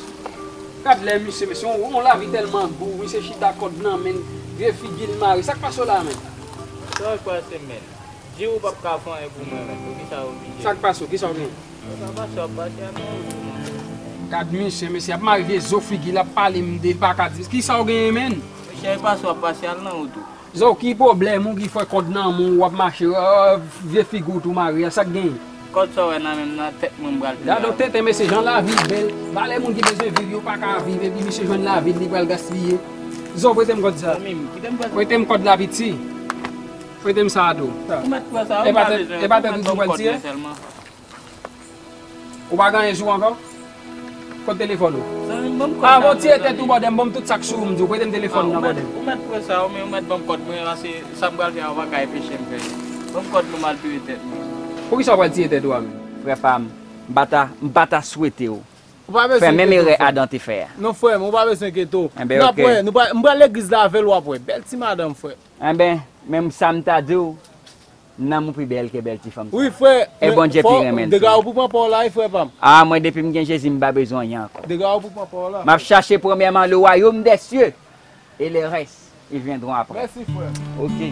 Gad lè misye, mesye, yon, yon lavi tèlman gou, misye chita kòd nan men l, vye figi l mare. Sa k pase w la, menm? Sa k pase, menm? Di ou p ap ka fè anyen pou mwen, menm. Poukisa w oblije? Sa k pase w? Kisa w gen? Sa pase w ap pase a nan wout ou, menm. Gad misye, mesye, ap mare vye zo figi l, ap pale m de pa ka di. Kisa w genyen, menm? Mesye, e pase w ap pase, al nan wout ou. Zo, ki pwoblèm ou ki fè kòd nan men w, w ap mache, euh, vye figi w tou mare a, sa k genyen? Kòd sa w wè nan men m nan, tèt mwen m pral peye avè l. Gade yon tenten, mesye, jan lavi bèl. Valè moun ki bezwen viv yo pa ka viv, epi misye jwenn lavi l, li pral gaspiye. Zo, prete m kòd sa. Zanmi m, kite m pran. Prete m kòd la, piti. Prete m sa a tou. Ou mèt pran sa, ou pa bezwen, ou mèt ban m kòd mwen sèlman. Ou pa gen anyen sou ou ankò? Kote telefòn ou? Zanmi m, ban m kòd la. Avan w tiye tèt ou, bòdè m, ban m tout sa k sou ou, m di w, prete m telefòn nan, bòdè m. Ou mèt pran sa, ou, men ou mèt ban m kòd mwen, paske sa m pral fè a, ou pa ka anpeche m fè li. Ban m kòd mwen, m al touye tèt mwen. Poukisa w pral tiye tèt ou a menm? Frè pa m, m pa ta, m pa ta swete w fè menm erè Adan te fè a. Non, frè m, ou pa bezwen enkyete w. Enben, oke. N ap wè, nou pral, m pral legliz la avè l, w ap wè. Bèl ti madanm, frè. Enben, menm sa m ta di w, nanm ou pi bèl ke bèl ti fanm sa. Wi, frè. E Bondye pi renmen l. Dega ou pou pran pa w la, wi, frè pa m. A, mwen, depi m gen Jezi, m pa bezwen anyen ankò. Dega ou pou pran pa w la. M ap chache premyèman le royaume des cieux, et le reste, ils viendront après. Mèsi, frè. Oke.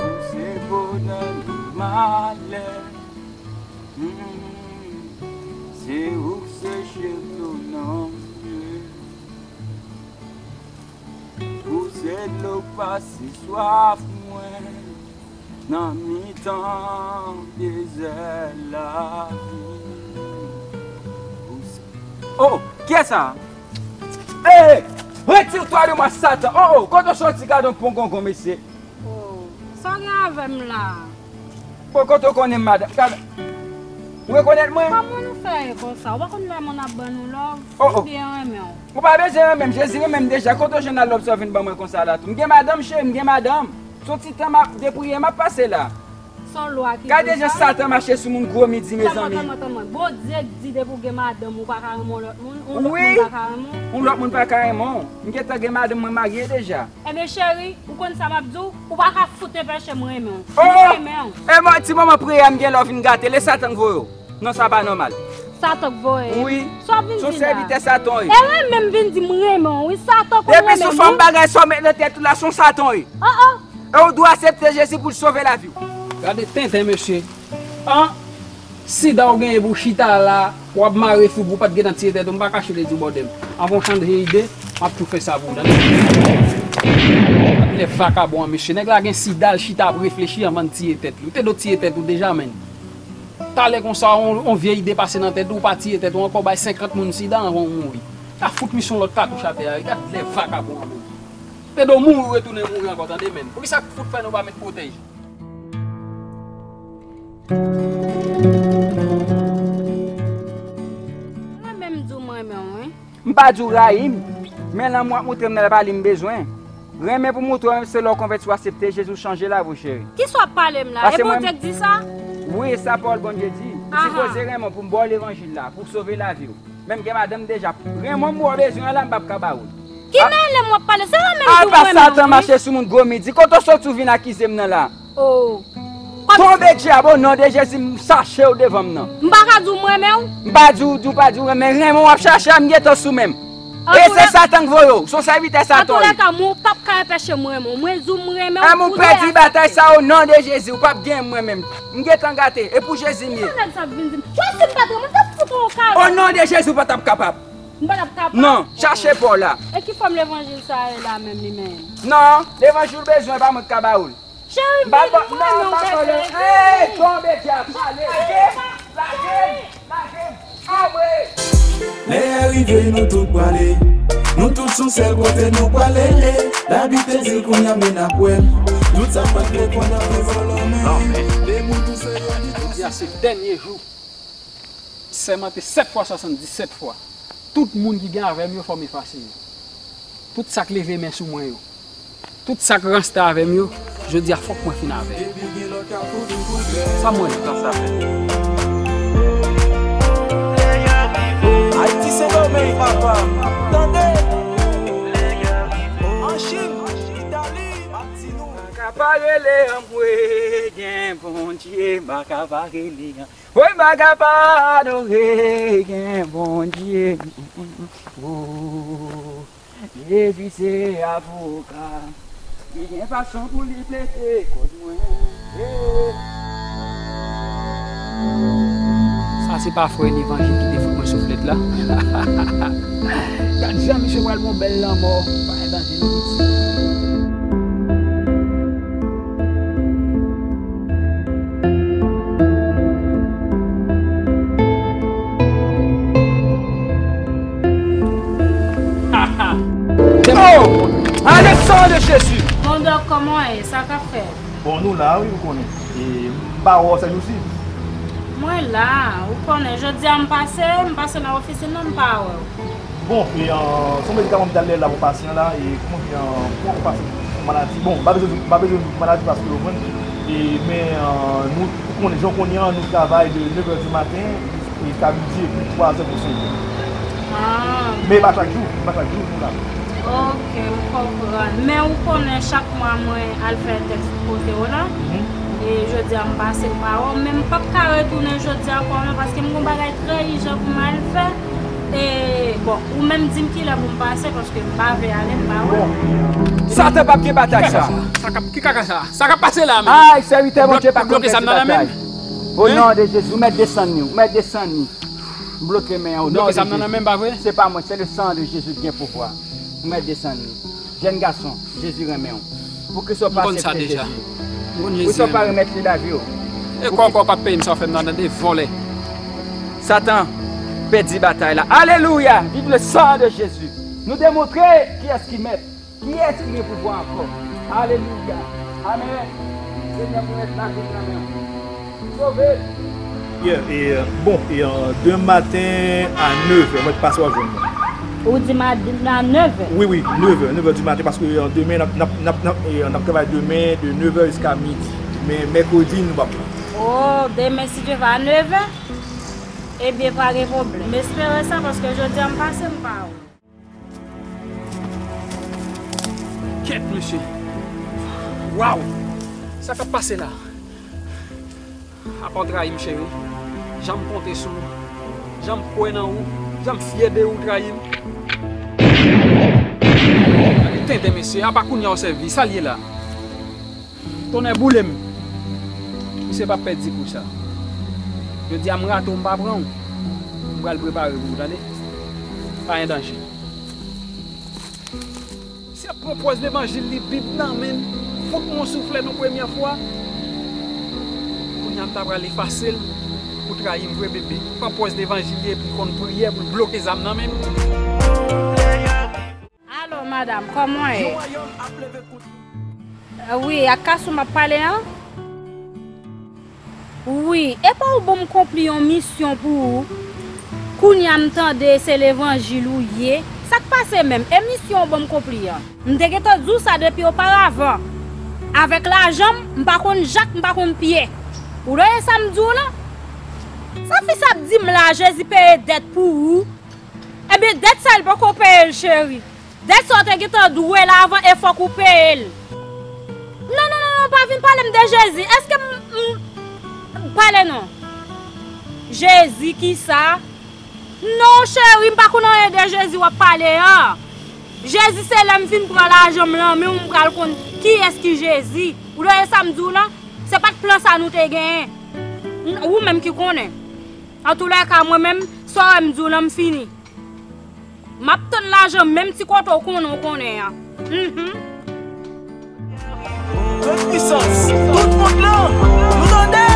Ou se bonè, malè. Hmm, se ou k se chèf tou nan mwen. Ou se dlo k pase swaf mwen nan mitan dezè lavi. Ou se... Oh, kiyès sa? Hey, retire toi de moi, Satan. Oh, oh, kote w soti, gade yon pongongon, mesye. Oh, sa w gen avè m la? Bon, kote w konnen m, madanm? Gade, ou rekonèt mwen? Kòman nou fè ye konsa? Ou pa konn lè moun ap ban nou love? Oh, oh. M byen renmen w. Ou pa bezwen renmen m, Jezi renmen m deja. Kote w jwenn love sa w vin ban mwen konsa la tou? M gen madanm, cheri, m gen madanm. Se yon ti tan m ap depriye, m ap pase la. Se yon lwa ki... Gade jan Satan mache sou moun gwo midi, mezanmi. Tann mwen, tann mwen, tann mwen. Bondye di depi w gen madanm, ou pa ka renmen yon lòt moun, yon lòt moun pa ka renmen w. Wi. Yon lòt moun pa ka renmen w. M gentan gen madanm, mwen marye deja. Ebyen, cheri, ou konn sa m ap di w, ou pa ka fout anpeche m renmen w. Oh! M renmen w. E mwen, ti manman priye a, m gen lè w vin gate, e Satan k voye w. Non, sa pa nòmal. Satan k voye m? Wi. Sa w vin di la? Se yon sèvitè Satan w ye. E renmen m vin di m renmen w, wi, Satan konn renmen m, wi. Depi sou fòm bagay sa w met nan tèt ou la, se yon Satan w ye. Oh, oh. E w dwe aksepte Jezi pou l sove lavi w. Gade tenten, mesye. An, sida w genyen pou w chita la, w ap mare fou pou w pa t gentan tiye tèt ou, m pa kache l di w bòdè m. Anvan w chanje ide, m ap tou fè sa pou w, tande. Gad lè vakabon an, mesye. Nèg la gen sida, l chita ap reflechi anvan l tiye tèt li. Ou te dwe tiye tèt ou deja, menn. Talè konsa, on, on vye ide pase nan tèt ou, ou pa tiye tèt ou ankò, bay senkant moun sida anvan ou mouri. Ka fout misyon lòt katouch atè a, gad lè vakabon an, menn. Te dwe mouri, retounen mouri ankò, tande, menn. Poukisa fout fè nou pa met pwotèj? Mwen menm di w m renmen w, wi. M pa di w rayi m, men lanmou w ap montre m nan, se pa li m bezwen. Renmen pou montre w, se lè w konvèti, w aksepte Jezi, w chanje lavi w, cheri. Kisa w ap pale m la? E Bondye k di sa? Wi, e sa pawòl Bondye di. Ou sipoze renmen w pou m ba w levanjil la, pou w sove lavi w. Menm gen madanm deja. Renmen m, ou bezwen an la, m p ap ka ba ou l. Ki mele m w ap pale? Se renmen m di w renmen m, wi. Apa Satan mache sou moun gwo midi? Kote w soti w vin akize m nan la? Oh. Tonbe dyab, o non de Jezi, m chache w devan m nan. M pa ka di w m renmen w? M pa di w, di w pa di w renmen, renmen w ap chache a, m gentan sou men m. E se Satan k voye w, se yon sèvitè Satan w ye. Antoulèka, mwen, ou p ap ka anpeche m renmen w. Mwen di w m renmen w. Ou pèdi batay sa, o non de Jezi, ou p ap genyen m renmen m. M gentan gate, e pou Jezi m ye. Kisa nèg sa ap vin di m? Wè si m pa t renmen w, m t ap fout ou yon kalòt. O non de Jezi, ou pa t ap kapab. M pa t ap kapab? Non, chache pa w la. E ki fòm levanjil sa ye la menm li menm? Non, levanjil ou bezwen, pa mwen k ka ba ou l. Cheri, m pa t, non, m pa t vòlè. Ey, tonbe dyab, ale, lage, lage, lage, tonbe. Lè a rive, nou tout prale. Nou tout sou sèl kote nou prale. Labib te di l, kounye a men n ap wè l. Tout sa pa t vle konnen vin vòlò men. De moun tou se yo ki... Jodi a se dènye jou. Sèmante sèt fwa swasanndisèt fwa. Tout moun ki gen avè m yo, fò m efase yo. Tout sa k leve men sou mwen yo. Tout sa k ranste avè m yo, jodi a fòk mwen fin avè yo. Sa mwen nan sa fè. Ayiti Sendomeng, papa, tande. An Chin, Itali, m ap di nou. M pa ka pa rele anmwe, gen Bondye, m pa ka pa rele an. Woy, m pa ka pa adore, gen Bondye. Oh, Jezi se avoka. Li gen fason pou li plede kòz mwen. Sa se pa frè Levanjil ki te fout mwen souflèt la? Gad jan misye pral gon bèl lanmò. Pa gen danje non, pitit. Oh! Aleksan de Jezi! Bon, Dòk, kòman w ye? Sa k ap fèt? Bon, nou la, wi, ou konnen. E m pa wè w sèjousi. Mwen la, ou konnen, jodi a m pase, m pase nan ofisin nan, m pa wè w. Bon, e, euh, se yon medikaman m t al lè la pou pasyan la, e kòman di, euh, pou pase yon maladi. Bon, m pa bezwen, m pa bezwen di maladi paske w konprann. E, men, euh, nou, ou konnen, jan w konnen an, nou travay de nèf è di maten jiska midi epi twa è pou sèt è. Ah. Men e pa chak jou, e pa chak jou nou la. Ok, m konprann. Men ou konnen chak mwa mwen al fè tès kote w la. Mhm. E jodi a m pase m pa wè w, men m p ap ka retounen jodi a ankò non, paske m gon bagay trè ijan pou m al fè. E, bon, ou menm di m kilè pou m pase, paske m pa vle ale, m pa wè. Bon. Satan p ap gen batay sa. Sa k ap, ki kaka sa? Sa k ap pase la menm? Ay, sèvitè Bondye pa konn pèdi batay. O non de Jezi, ou mèt desann li, ou mèt desann li. M bloke men an, o non de Jezi. Se pa mwen, se le sang de Jésus ki gen pouvwa. Ou mèt desann li. Jèn gason, Jezi renmen w. Poukisa w pa aksepte Jezi? Poukisa w pa remèt li lavi w? E kò kò pa peye m sa w fè m nan de vòlè. Satan, pèdi batay la. Alelouya! Viv le sang de Jésus! Nou demontre kiyès ki mèt, kiyès ki gen pouvwa ankò. Alelouya! Amèn! Senyè, pou mèt lavi nan men w. Sove! Yeah, e, euh, bon, e, euh, demen maten a nèf è, mwen t pase w ap jwenn mwen. Ou di maten a nèf è? Wi, wi, nèf è, nèf è di maten, paske, euh, demen, n ap, n ap, n ap, n ap, e, n ap travay demen de nèf è jiska midi. Men mèkredi, nou p ap la. Oh, demen, si Dye vle, a nèf è? Ebyen, pa gen pwoblèm. M espere sa, paske jodi a m pase, m pa wè. Kèt, mesye. Waw! Sa k ap pase la? Apa w trayi m, cheri. Jan m konte sou ou. Jan m kwè nan ou. Jan m fyè de ou, w trayi m. Gade tenten, mesye. Apa kounye a w sèvi. Sa l ye la? Tonnè boule m! Misye p ap pèdi kou sa. Jodi a m rate w, m pa pran w. M pral prepare pou ou, tande? Pa gen danje. Pran pwòz levanjil li, Bib nan men l, fout mwen yon souflèt yon premyè fwa. Kounye a m ta pral efase l pou trayi m vre, bebe. Pran pwòz levanjil li epi konn priyè pou l bloke zam nan men m. Alo, madanm, kòman w ye? Wi, ak Kasou m ap pale an? Wi, epa ou ban m konpli yon misyon pou ou? Kounye a m tande se levanjil ou ye. Sa k pase menm? E misyon ou ban m konpli an? M te gentan di w sa depi oparavan. Avèk lajan m, m pa konn jak, m pa konn pye. Ou tande sa m di w lan? Sa fi sa ap di m la, Jezi peye dèt pou ou. Ebyen, dèt sa li poko peye l, cheri. Dèt sa w te gentan dwe l avan e fòk ou peye l. Non, non, non, non, pa vin pale m de Jezi. Èske m, m, m pale non? Jezi kisa? Non, cheri, m pa konn anyen de Jezi w ap pale an. Jezi se lè m fin pran lajan m lan men w m pral konn kiyès ki Jezi. Ou tande sa m di w lan? Se pa t plan sa nou te genyen. Ou menm ki konnen. Antoulèka, mwen menm, sa w wè m di w lan, m fini. M ap tann lajan menm ti kote w konnen w konnen an. Mhm. Tout pwisans, tout mond lan, nou tande!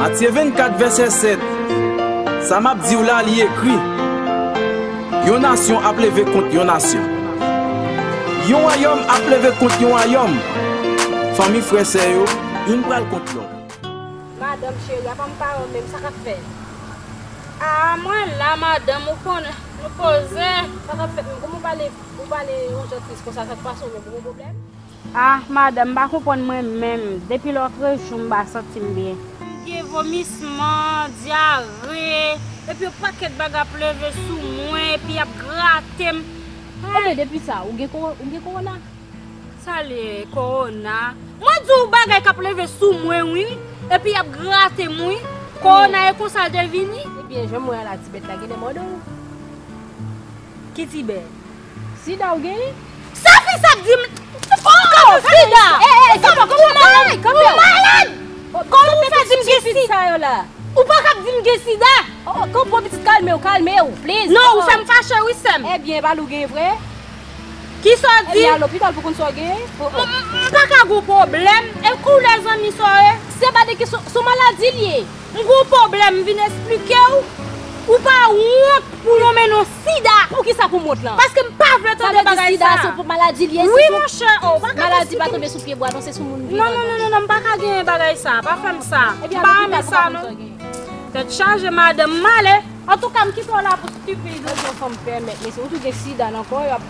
Matye vennkat vèsè sèt. Sa m ap di w la, li ekri. Yon nasyon ap leve kont yon nasyon. Yon wayòm ap leve kont yon wayòm. Fanmi, frè, sè yo, youn pral kont lòt. Madanm cheri, apa m pa wè w menm, sa k ap fèt? Ah, mwen la, madanm, ou konnen, nou poze. Sa k ap fèt menm? Kòman w pale, ou pale yon jan tris konsa, sa k pase w menm, ou gen pwoblèm? Ah, madanm, m pa konprann mwen menm. Depi lòtrejou, m pa santi m byen. M gen vomisman, dyare, epi yon pakèt bagay ap leve sou mwen, epi y ap grate m. Ebyen, depi sa, ou gen ko-, ou gen kowona? Sa l ye, kowona? Mwen di w bagay k ap leve sou mwen wi, epi y ap grate m wi. Kowona e konsa l te vini? Ebyen, jan m wè a la, ti bèt la genlè mòde w. Ki ti bèt? Sida w genyen? Sa fi sa ap di m? Oh, sida! Eh, eh, sida, kòman w malad? Ou malad? Kòman w fè di m gen sida? Ou pa ka ap di m gen sida. Oh, kanpe pitit, kalme w, kalme w, please. Non, ou fè m fache wi, sè m. Ebyen, e pa li w genyen vre? Kisa w di? Ebyen, al lopital pou konn sa w genyen. M pa ka gen pwoblèm. E kou lè zanmi sa w ye? Se pa de kesyon, se yon maladi li ye. M gen yon pwoblèm, m vin esplike w. Ou pa wont pou nonmen non sida. Poukisa pou m wont lan? Paske m pa vle tande bagay sa. Sa vle di sida se yon maladi li ye? Wi, monchè, oh, ou pa ka esplike m. Maladi pa tonbe sou pye bwa, non, se sou moun vivan. Non, non, non, non, non, m pa ka genyen bagay sa. Pa fè m sa. M pa renmen sa, non. Tèt chaje, madanm, m ale. Antouka, m kite w la pou stupid. Ou se yon fanm pèmèt, mesye, ou tou gen sida nan kò w, y ap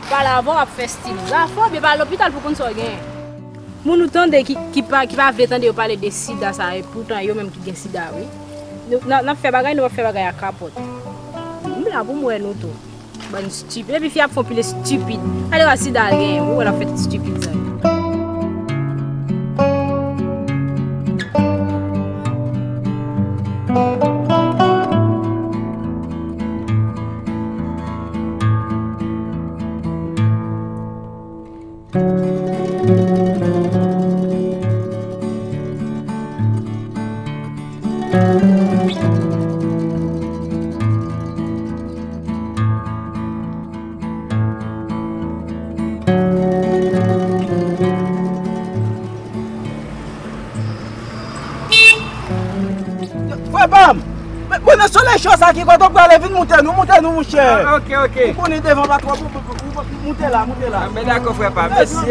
pale avè w, ap fè stil. Zafè w, byen pa al lopital pou konn sa w genyen. Moun ou tande ki, ki pa, ki pa vle tande yo pale de sida sa, e poutan yo menm ki gen sida, wi. Nou, n ap, n ap fè bagay, nou p ap fè bagay ak kapòt. M la pou m wè nou tou. Bann stupid. Epi fi ap fè yon pil stupid. Gade wa sida al genyen. Ou wè l ap fè stupid sa. Frè pa m! Bon, nan solèy cho sa ki kote w prale, vin moute nou, moute nou, monchè. Ah, ok, ok. Ou konnen devan pa twò, moute la, moute la. Ah, men dakò, frè pa m. Mèsi.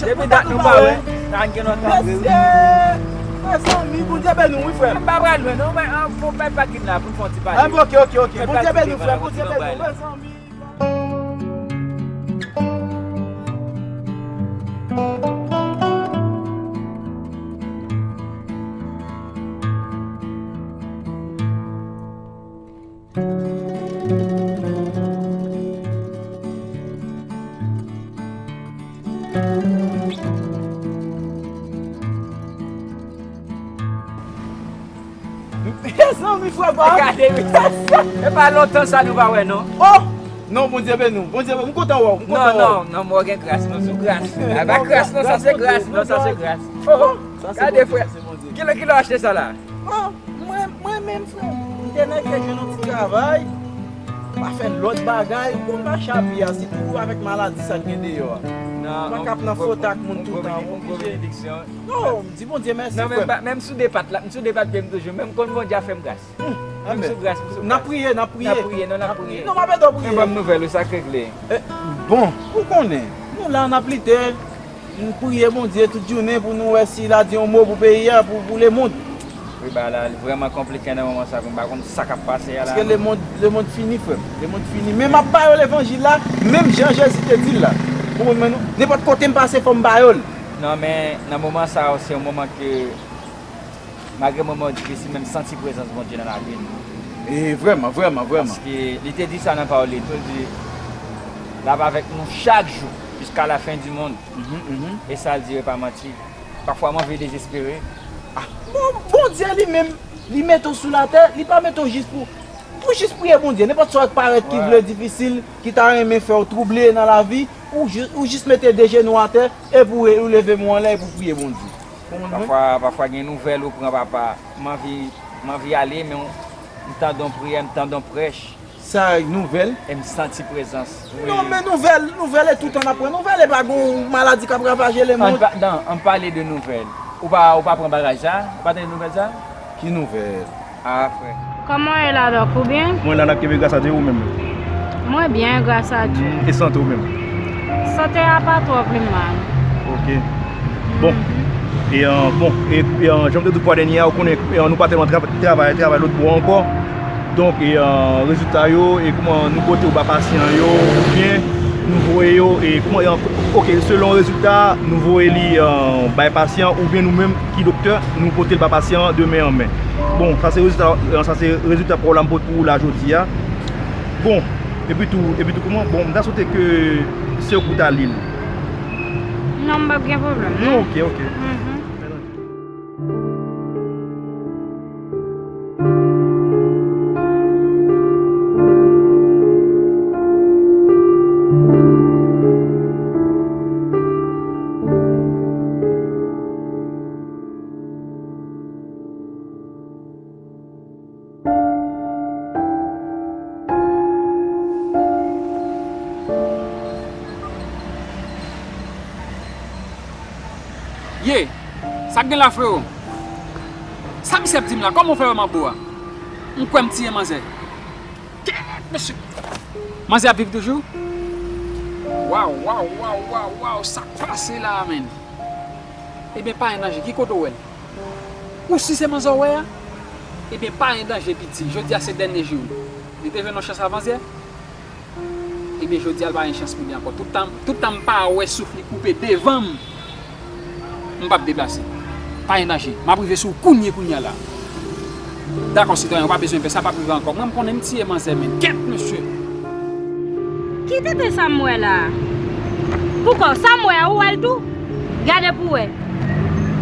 Depi dat nou pa wè, sa gen lontan vre, wi. Mèsi. Mezanmi, Bondye beni w, wi, frè m. M pa pral lwen, non, men, ah, fò bay pakin la pou n fè yon ti pale. Ah, ok, ok, ok. Bondye beni w, frè m, Bondye beni w, mezanmi. Mezanmi, frè pa m. Gade, wi. E pa lontan sa nou pa wè, non. Oh! Non, Bondye beni w. Bondye beni w. M kontan wè w. M kontan wè w. Non, non, non, mwen gen gras, non, sou gras. A pa gras, non, sa se gras, non, sa se gras. Oh, oh. Gade, frè. Kilè, kilè w achte sa la? Oh, mwen, mwen menm, frè. M te nan kè jwenn yon ti travay. Pa fè lòt bagay, ou konn mache a pye a, sitou avèk maladi sa k gen deyò a. Ou pa ka ap nan fwot ak moun toutan, ou oblije. Non, m di Bondye mèsi, frè m. Non, menm si w de pat la, menm si w de pat pye m toujou, men m konn Bondye ap fè m gras. Menm sou gras, m sou gras. N ap priye, n ap priye. N ap priye, non, n ap priye. Non, m ap ede w priye. Men ban m nouvèl ou, sa k regle? Bon, ou konnen, nou la, n ap lite, n priye Bondye tout jounen pou nou wè si l a di yon mo pou peyi a, pou, pou lemonn. Wi, bagay la vrèman konplike nan moman sa, m pa konn sa k ap pase a la. Paske lemonn, lemonn fini, frè m. Lemonn fini. Men m ap ba yo levanjil la, menm jan Jezi te di l la. Ou konprann mwen, non? Nenpòt kote m pase, fò m ba yo l. Non, men nan moman sa, se yon moman ke Malgre moman yo difisil, men m santi prezans Bondye nan lavi m. E vrèman, vrèman, vrèman. Paske li te di sa nan pawòl li tou, li di, l ap avèk nou chak jou, jusqu'à la fin du monde. Mhm, mhm. E sa l di yo pa manti. Pafwa, m anvi dezespere. Ah, bon, Bondye li menm, li mete w sou latè, li pa mete w jis pou, pou jis priye Bondye. Nenpòt sa w k parèt ki vle difisil, ki ta renmen fè w twouble nan lavi, ou jis, ou jis mete de jenou atè, epi ou, ou leve men w anlè, epi ou priye Bondye. Pafwa, pafwa gen nouvèl ou pran, papa. M anvi, m anvi ale, men m tande yon priyè, m tande yon prèch. Sa nouvèl? E m santi prezans. Non, men nouvèl, nouvèl e toutan n ap pran nouvèl, e pa gon maladi k ap ravaje lemonn. An pa, non, an pale de nouvèl. Ou pa, ou pa pran bagay sa? Ou pa tande nouvèl sa? Ki nouvèl? Ah, frè. Kòman w ye la, Dòk, ou byen? Mwen la, n ap kenbe gras a Dye, ou menm? Mwen byen, gras a Dye. Mm, e sante w menm? Sante a pa twò pi mal. Ok. Bon. Mhm. E, euh, bon, e, e, euh, jan m te di w fwa dènye a, ou konnen, e, euh, nou pa tèlman tra-, travay, travay lòt bò ankò. Donk, e, euh, rezilta yo, e kòman nou pote yo ba pasyan yo, oubyen nou voye yo, e kòman, e, ok, selon rezilta, nou voye li, euh, bay pasyan, oubyen nou menm, ki doktè, nou pote l ba pasyan an de men an men. Bon, sa se rezilta, sa se rezilta pa w la m pote pou ou la jodi a. Bon, epi tou, epi tou kòman? Bon, m ta swete ke se ou ki ta li l. Non, m p ap gen pwoblèm, non. Non, ok, ok. Mhm. Ye, sa k gen la, frewo? Sa misye ap di m la? Kòman w fè wè m anbo a? M kwè m tiye manzè. Kèt, mesye! Manzè ap viv toujou? Waw, waw, waw, waw, waw, sa k pase la a, menn? Ebyen, pa gen danje, ki kote w wè l? Ou si se manzè w wè a? Ebyen, pa gen danje, piti, jodi a se dènye jou l. Li te jwenn yon chans avanzyè. Ebyen, jodi a, l pa gen chans pou li ankò. Toutan, toutan m pa wè souf li koupe devan m, m p ap deplase. Pa gen danje. M ap rive sou ou kounye, kounye a la. Dakò, sitwayen, ou pa bezwen pè, sa p ap rive ankò. Mwen, m konnen m tiye manzè, men kèt, mesye! Ki tenten sa m wè la a? Poukò, sa m wè a, ou wè l tou? Gade pou w wè.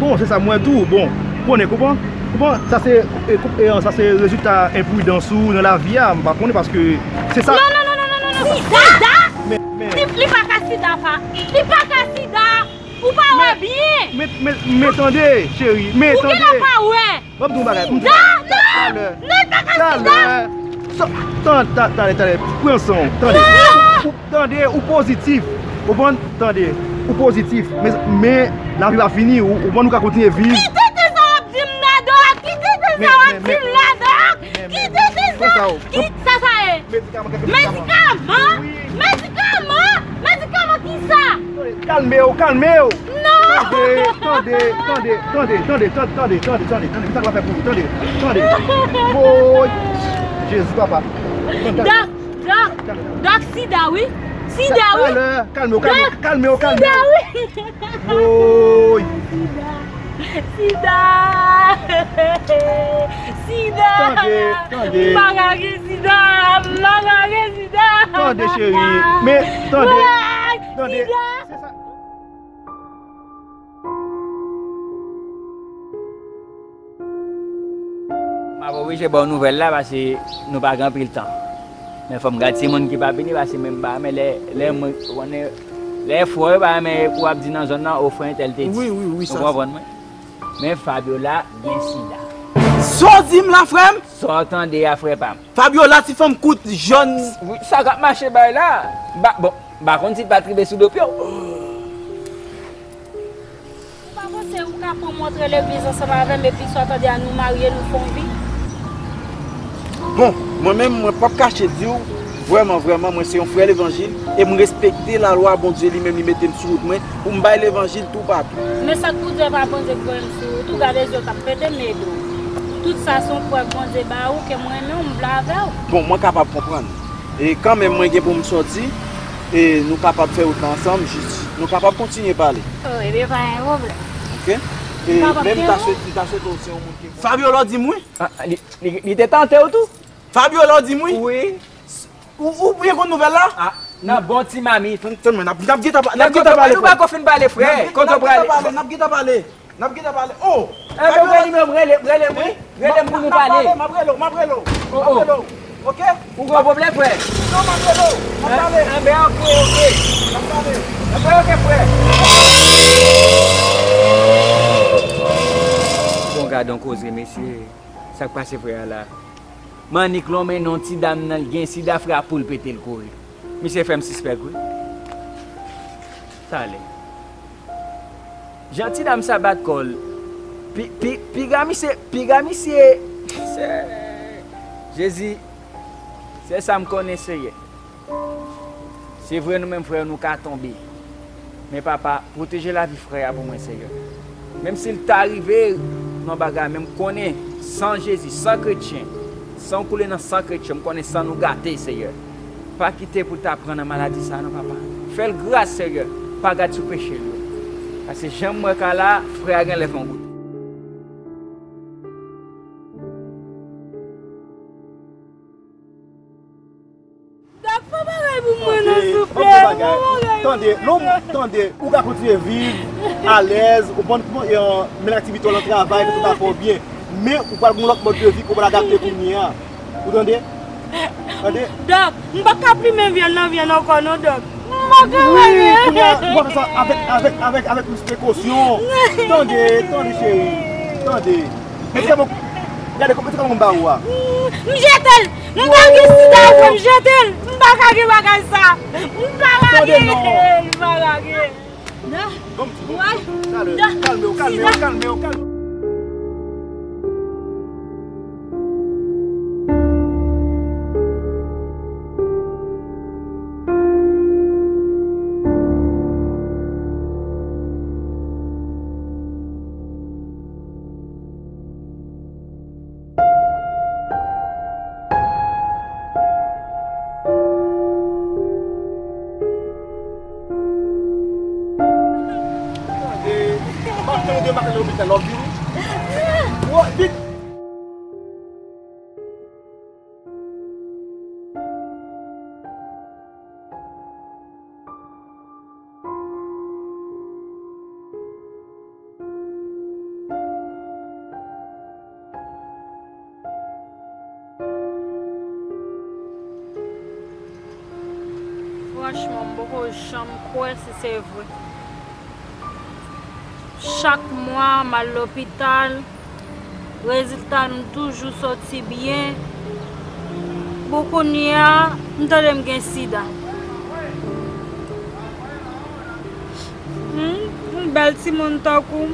Bon, se sa m wè tou. Bon, konnen, konprann? Konprann, sa se, e, kou-, e, sa se rezilta enpridans ou nan lavi a, m pa konnen paske se sa. Non, non, non, non, non, non, non. Sida! Sida? Men, men. Li, li pa ka sida, pa. Li pa ka sida. Ou pa wè byen. Men, men, men tande, cheri, men tande. Ou genlè pa wè. Ban m di w yon bagay, m di w. Sida, non! Talè. Non, li pa ka sida. Talè. Sa, tan-, ta-, talè, talè, pran san w, tande. Non! Ou, ou, tande, ou pozitif. Ou konprann? Tande, ou pozitif. Men, men, lavi pa fini, ou, ou konprann, ou ka kontinye viv. Ki tenten sa w ap di m la, Dòk? Ki tenten sa w ap di m la, Dòk? Ki tenten sa? Ki sa sa ye? Medikaman, medikaman. Medikaman? Wi. Medikaman? Medikaman ki sa? Kalme w, kalme w. Non! Tande, tande, tande, tande, tande, sa k ap fè pou ou, tande, tande. Woy! Jezi, papa. Dòk, Dòk, Dòk, sida wi. Sida wi. Talè, kalme w, kalme w, kalme w, kalme w. Sida wi. Woy! Sida! Sida! Sida! Tande, tande. M pa ka gen sida! M pa ka gen sida! Tande, cheri. Men, tande. Woy! Tande. Sida! Se sa. M ap oblije ba w nouvèl la, paske nou pa gen anpil tan. Men fò m gad si moun ki pa vini, paske menm pa renmen lè, lè moun, ou konnen, lè fò yo pa renmen pou w ap di nan zòn nan, o frè entèl te di. Wi, wi, wi, sa. Ou konprann mwen? Men Fabiola gen sida. Sa w di m la, frè m? Sa w tande a, frè pa m? Fabiola, ti fanm kout, jòn. Wi, sa k ap mache bay la? Ba, bon, m pa konn si l pa t rive sou do pye w. Ou pa panse ou ka pran m antre legliz ansanm avè m, epi sa w tande a, nou marye, nou fè yon vi? Bon, mwen menm, mwen p ap kache di w, vrèman, vrèman, mwen se yon frè levanjil, e m respekte lalwa Bondye li menm li mete m sou wout mwen, pou m bay levanjil toupatou. Men sa k pou di w, e pa Bondye ki voye m sou wout ou, gade je w t ap pete m ede w. Tout sa se yon prèv Bondye ba ou ke m renmen w, m vle avè w. Bon, mwen kapab konprann. E kanmenm, mwen gen pou m sòti, e nou kapab fè wout la ansanm, jis nou kapab kontinye pale. Oh, ebyen, pa gen pwoblèm. Oke? E men m ta swete, m ta swete w se yon moun ki. Fabiola di m wi. Ah, li, li, li te tante w tou? Fabiola di m wi. Wi. Ou, ou byen konn nouvèl la? Ah, nan bon ti mamit. Tann, tann mwen, n ap, n ap gentan pa-, n ap gentan pale, frè. Nou pako fin pale, frè. Kote w prale? N ap gentan pale, n ap gentan pale. N ap gentan pale. Oh! Enben, ou gen nimewo m, rele, rele m, wi. Rele m pou nou pale. M ap rele w, m ap rele w. Oh, oh. M ap rele w. Oke? Ou gen pwoblèm, frè? Non, m ap rele w. N ap pale. Enben, oke, oke. N ap pale. Enben, oke, frè. Bon, gade yon koze, mesye. Sa k pase frè a la? M annik lonmen non ti dam nan, l gen sida, frè a pou l pete l kouri. Misye fè m sispèk wi. Talè. Jan ti dam sa bat kò l. Pi, pi, piga misye, piga misye. Sè, Jezi, sèl sa m konnen, Seyè. Se vre, nou menm frè yo, nou ka tonbe. Men, Papa, pwoteje lavi frè a pou mwen, Seyè. Menm si l ta rive nan bagay, men m konnen san Jezi, san kretyen, san w koule nan san kretyen, m konnen san nou gate, Seyè. Pa kite pou l ta pran nan maladi sa a, non, Papa. Fè l gras, Seyè. Pa gad sou peche l yo. Paske jan m wè ka la, frè a genlè fè yon goute. Dòk, fè bagay pou mwen non, souple. Fè bagay. Tande, lè w, tande, ou ka kontinye viv alèz, ou konn, e, mennen aktivite w nan travay, tout afè w byen. Men, ou pral gen yon lòt mòd de vi ke w pral adapte kounye a. Ou tande? Tande? Dòk, m pa ka plimen vyann nan vyann ankò non, Dòk. M pa ka. Wi, kounye a, ou pa fè sa avèk, avèk, avèk, avèk plis prekosyon. Tande, tande, cheri. Tande. Men se bon. Gade kòman, se kòman m ba ou a. M jete l. M pa gen sida vre, m jete l. M pa ka gen bagay sa. M pa ka gen. M pa ka gen. Bon, bon, bon. Talè. Kalme w, kalme w, kalme w, kalme w. Maten ou gen maten lopital, w ap vini? Wo, vit! Franchman, m poko janm kwè si se vre. Chak mwa, m al lopital, rezilta m toujou soti byen. Bon, kounye a, m tande m gen sida. Hmm, yon bèl timoun tankou m,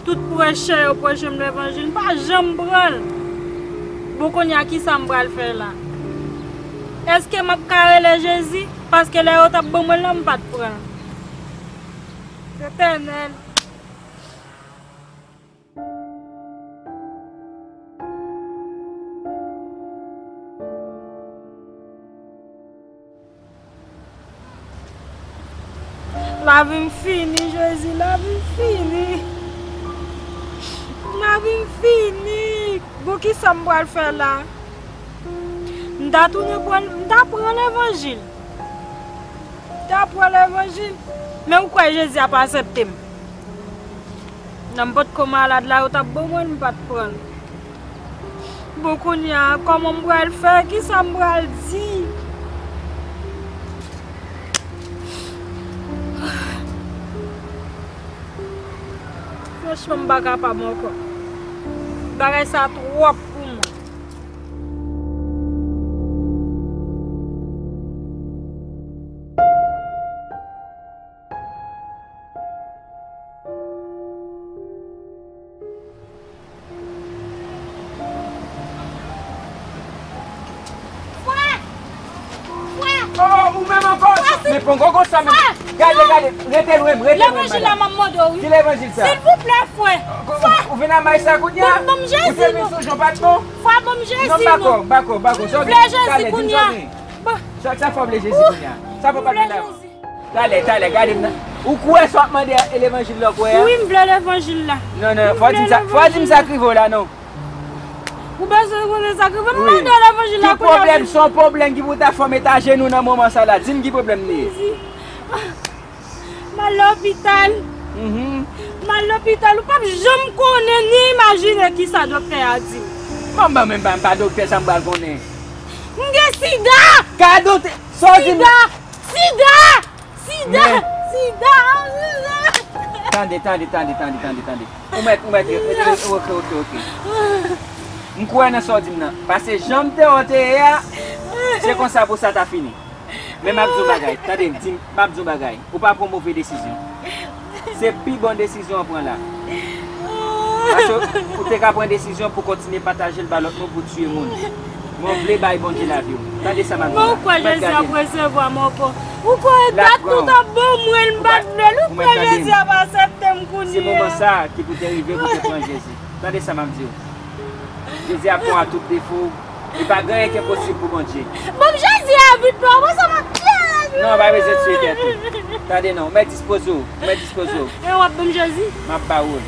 tout prèchè yo preche m levanjil, m pa janm pran l. Bon, kounye a, kisa m pral fè la? Èske m ap ka rele Jezi? Paske lè yo t ap ban mwen l lan, m pa t pran l. Letènèl. Lavi m fini, Jezi, lavi m fini. Lavi m fini. Bon, kisa m pral fè la? M ta tounen pran, m ta pran levanjil. M ta pran levanjil. Men ou kwè Jezi ap aksepte m? Nan m potko malad la, yo t ap ban mwen l, m pa t pran l. Bon, kounye a, kòman m pral fè? Kisa m pral di? Franchman, m pa kapab ankò. Bagay sa twòp pou mwen. Frè! Frè! Oh, ou menm ankò? Frè, si... Men pran gwo konsa menm. Frè! Gade, non! Gade, rete lwen m, rete lwen m, madanm. Levanjil la m ap mande w, wi. Ki levanjil sa? Silvouplè, frè. Frè! Ou vin a may sa kounye a? Ban m, ban m Jezi, non. Ou te vin sou jan pa t bon? Frè, ban m Jezi, non. Non, m dakò, m dakò, m dakò. M vle Jezi kounye a. Sa, sa fè w vle Jezi kounye a? Sa fè w pa vin la? Talè, talè, gade m nan. Ou kwè sa w ap mande a, e levanjil la w kwè a? Wi, m vle levanjil la. Non, non, fò w di m sa, fò w di m sa k rive w la, non. Ou bezwen konnen sa k rive m? Wi. Mande w levanjil la kounye a. Ki pwoblèm, se yon pwoblèm ki pou ta fè w met ajenou nan moman sa la? Di m ki pwoblèm li ye. M al lopital. Mhm. M al lopital, ou p ap janm konnen ni imajine kisa doktè a di m. Bon, bon, men m pa, m pa doktè, sa m pral konnen. M gen sida! Ka doktè, sa w di m? Sida! Sida! Sida! Men sida! Tande, tande, tande, tande, tande, tande. Ou mèt, ou mèt, ok, ok, ok, ok. M kwè nan sa w di m nan. Paske jan m te wè w te ye a, se konsa pou sa ta fini. Men m ap di w bagay, tande m, di m, m ap di w bagay. Ou pa pran move desizyon. Se pi bon desizyon w pran la. Paske ou te ka pran desizyon pou kontinye pataje l ba lòt moun pou tiye moun. Men w vle bay Bondye lavi w. Tande sa m ap di w la. Men ou kwè Jezi ap resevwa m ankò? Ou kwè dat nou t ap ban mwen l, m pa t vle l? Ou kwè Jezi ap aksepte m kounye a? Se moman sa a ki pou te rive pou te pran Jezi. Tande sa m ap di w. Jezi ap bon a tout defo. Li pa gen anyen ki enposib pou Bondye. Ban m Jezi a vit non, avan sa m ap tiye. Non, pa bezwen tiye tèt ou. Tande non, ou mèt dispoze w, ou mèt dispoze w. E w ap ban m Jezi? M ap ba ou l.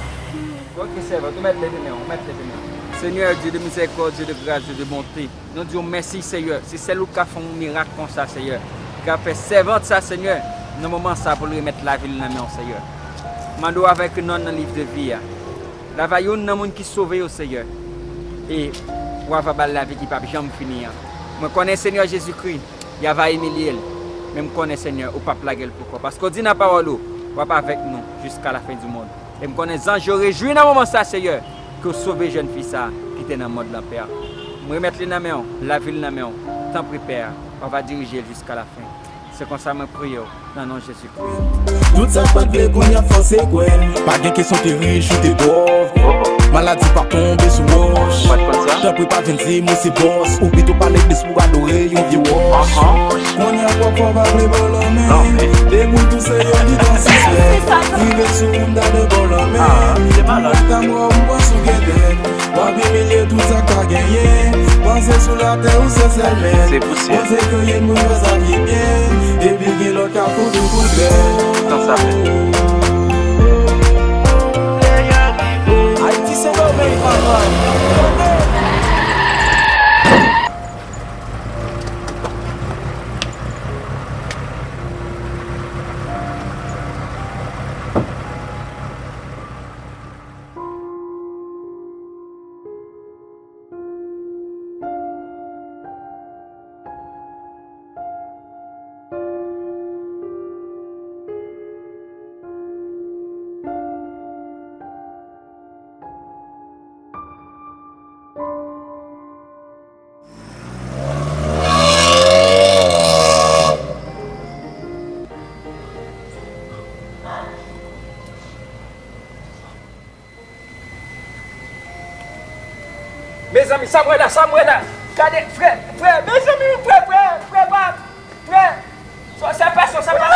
Ok, sèvant, ou mèt leve men w, ou mèt leve men w. Senyè, Dye de mizèrikòd, Dye de gras, Dye de bonte. Nou di w mèsi, Senyè. Se sèl ou k ka fè yon mirak konsa, Senyè. Ki ka fè sèvant sa, Senyè, nan moman sa pou l remèt lavi l nan men w, Senyè. Mande w avèk non nan liv de vi a. Lava youn nan moun ki sove yo, Senyè. E w ava ba l lavi ki p ap janm fini an. Mwen konnen, Senyè Jezikri, y ava imilye l. Men m konnen, Senyè, ou p ap lage l poukò. Paske w di nan pawòl ou, w ap avèk nou jiska lafen di mond. E m konnen zanj yo rejwi nan moman sa, Senyè, ke w sove jèn fi sa a ki te nan mond lan, Pè. M remèt li nan men w, lavi l nan men w. Tanpri, Pè, w ava dirije l jiska lafen. Se konsa mwen priye w, nan non Jezikri. Tout sa k pa t vle kounye a fòse kwè. Pa gen kesyon te rich ou te pòv. Maladi pa tonbe sou wòch. Tanpri pa vin di m ou se bòs. Ou pito pa legliz pou adore yon vye wòch. Kounye a pòpò pa vle ba w lanmen. Depi w tou se yo ki konn sispèk. Rive sou moun ta de ba w lanmen. Ou pa ka mò ou pran sou gètèt. W ap imilye tout sa k pa genyen. Panse sou latè ou se sèl mèt. Se pou Bondye kreye moun fè sa ki byen. Epi gen lòt k ap fout ou kout bèt. Tan sa fè. Ayiti se domèn papa. Mezanmi, sa m wè la, sa m wè la. Gade, frè, frè, mezanmi, frè, frè, frè pa m, frè. Sa, sa pa, sa, sa pa.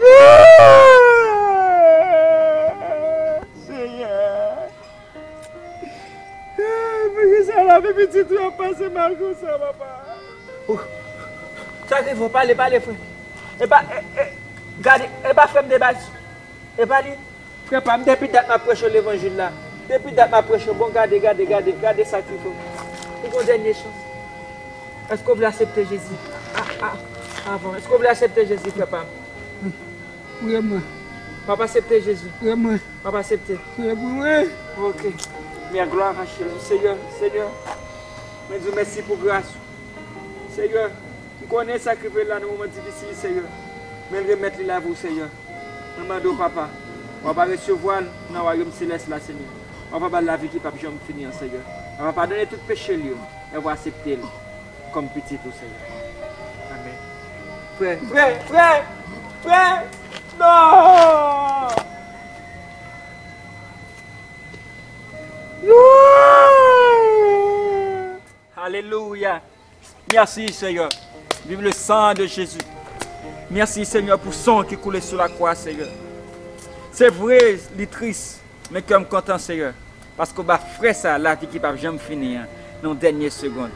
Non! Senyè. Ah, poukisa lavi pitit ou ap pase mal konsa, papa? Oh. Sa k rive w? Pale, pale, frè. E pa, e, e, gade, e pa frè m de baz. E pa li. Frè pa m, depi dat m ap preche w levanjil la. Depi dat m ap preche w, bon, gade, gade, gade, gade sa k rive w. Ou gon dènye chans. Èske w vle aksepte Jezi? A, a, avan. Èske w vle aksepte Jezi, frè pa m? Priye mwen. W ap aksepte Jezi? Priye mwen. W ap aksepte? Priye pou mwen. Ok. Men glwa a Jezi. Senyè, Senyè, mwen di w mèsi pou gras ou. Senyè, m konnen sa k rive l la nan moman difisil, Senyè. Men l remèt li lavi w, Senyè. Mwen mande w, Papa, w ap resevwa l nan wayòm selès la, Senyè. W ap ba l lavi ki p ap janm fini an, Senyè. W ap padone tout peche l yo, e w ap aksepte l kòm pitit ou, Senyè. Amèn. Frè, frè, frè, frè, non! Alelouya! Mèsi, Senyè. Viv le san de Jezi. Mèsi, Senyè, pou san ki koule sou lakwa, Senyè. Se vre, li tris, men kè m kontan, Senyè, paske w ba frè sa a lavi ki p ap janm fini an, nan dènye segond.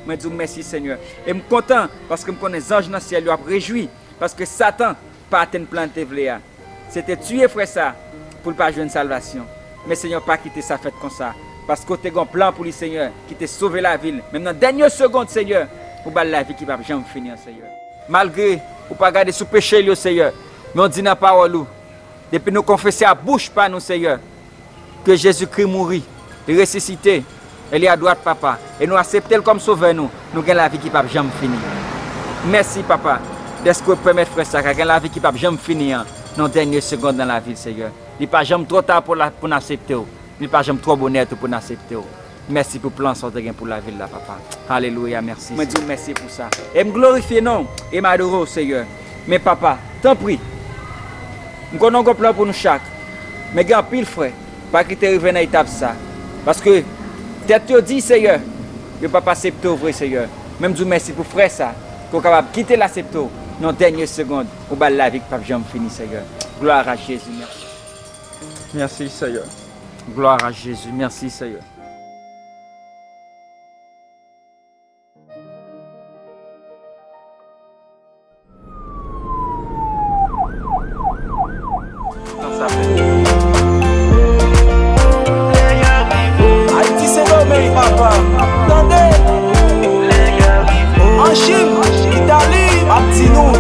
Mwen di w mèsi, Senyè. E m kontan, paske m konnen zanj nan syèl yo ap rejwi, paske Satan pa atenn plan l te vle a. Se te tiye frè sa pou l pa jwenn salvasyon. Men Senyè, pa kite sa fèt konsa, paske w te gen yon plan pou li, Senyè, ki te sove lavi l. Menm nan dènye segond, Senyè, ou ba l lavi ki p ap janm fini an, Senyè. Malgre ou pa gade sou peche l yo, Senyè, men w di nan pawòl ou, depi nou konfese ak bouch pa nou, Senyè, ke Jezikri mouri, li resisite, e li adwat Papa, e nou aksepte l kòm Sovè nou, nou gen lavi ki p ap janm fini. Mèsi, Papa, dèske w pèmèt frè sa a ka gen lavi ki p ap janm fini an, nan dènye segond nan lavi l, Senyè. Li pa janm twò ta pou la, pou n aksepte w. Li pa janm twò bonè tou pou n aksepte w. Mèsi pou plan sa w te gen pou lavi l la, Papa. Alelouya, mèsi. Mwen di w mèsi pou sa. E m glorifye non w, e m adore w, Senyè. Men, Papa, tanpri, m konnen w gen plan pou nou chak. Men gen anpil frè pa kite rive nan etap sa. Paske tèt yo di, Senyè, yo p ap aksepte w vre, Senyè. Men m di w mèsi pou frè sa, ke w kapab kite l aksepte w nan dènye segond, ou ba l lavi ki p ap janm fini, Senyè. Glwa a Jezi, mèsi. Mèsi, Senyè. Glwa a Jezi, mèsi, Senyè. Ayiti Sendomeng, papa. Tande. An Chin, Itali, m ap di nou.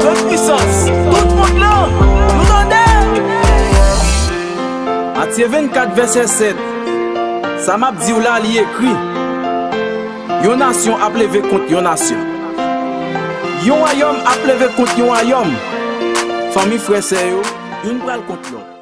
Grann pisans, tout mond lan, nou tande. Matye vennkat, vèsè sèt. Sa m ap di w la, li ekri. Yon nasyon ap leve kont yon nasyon. Yon wayòm ap leve kont yon wayòm. Fanmi, frè, sè yo, youn pral kont lòt.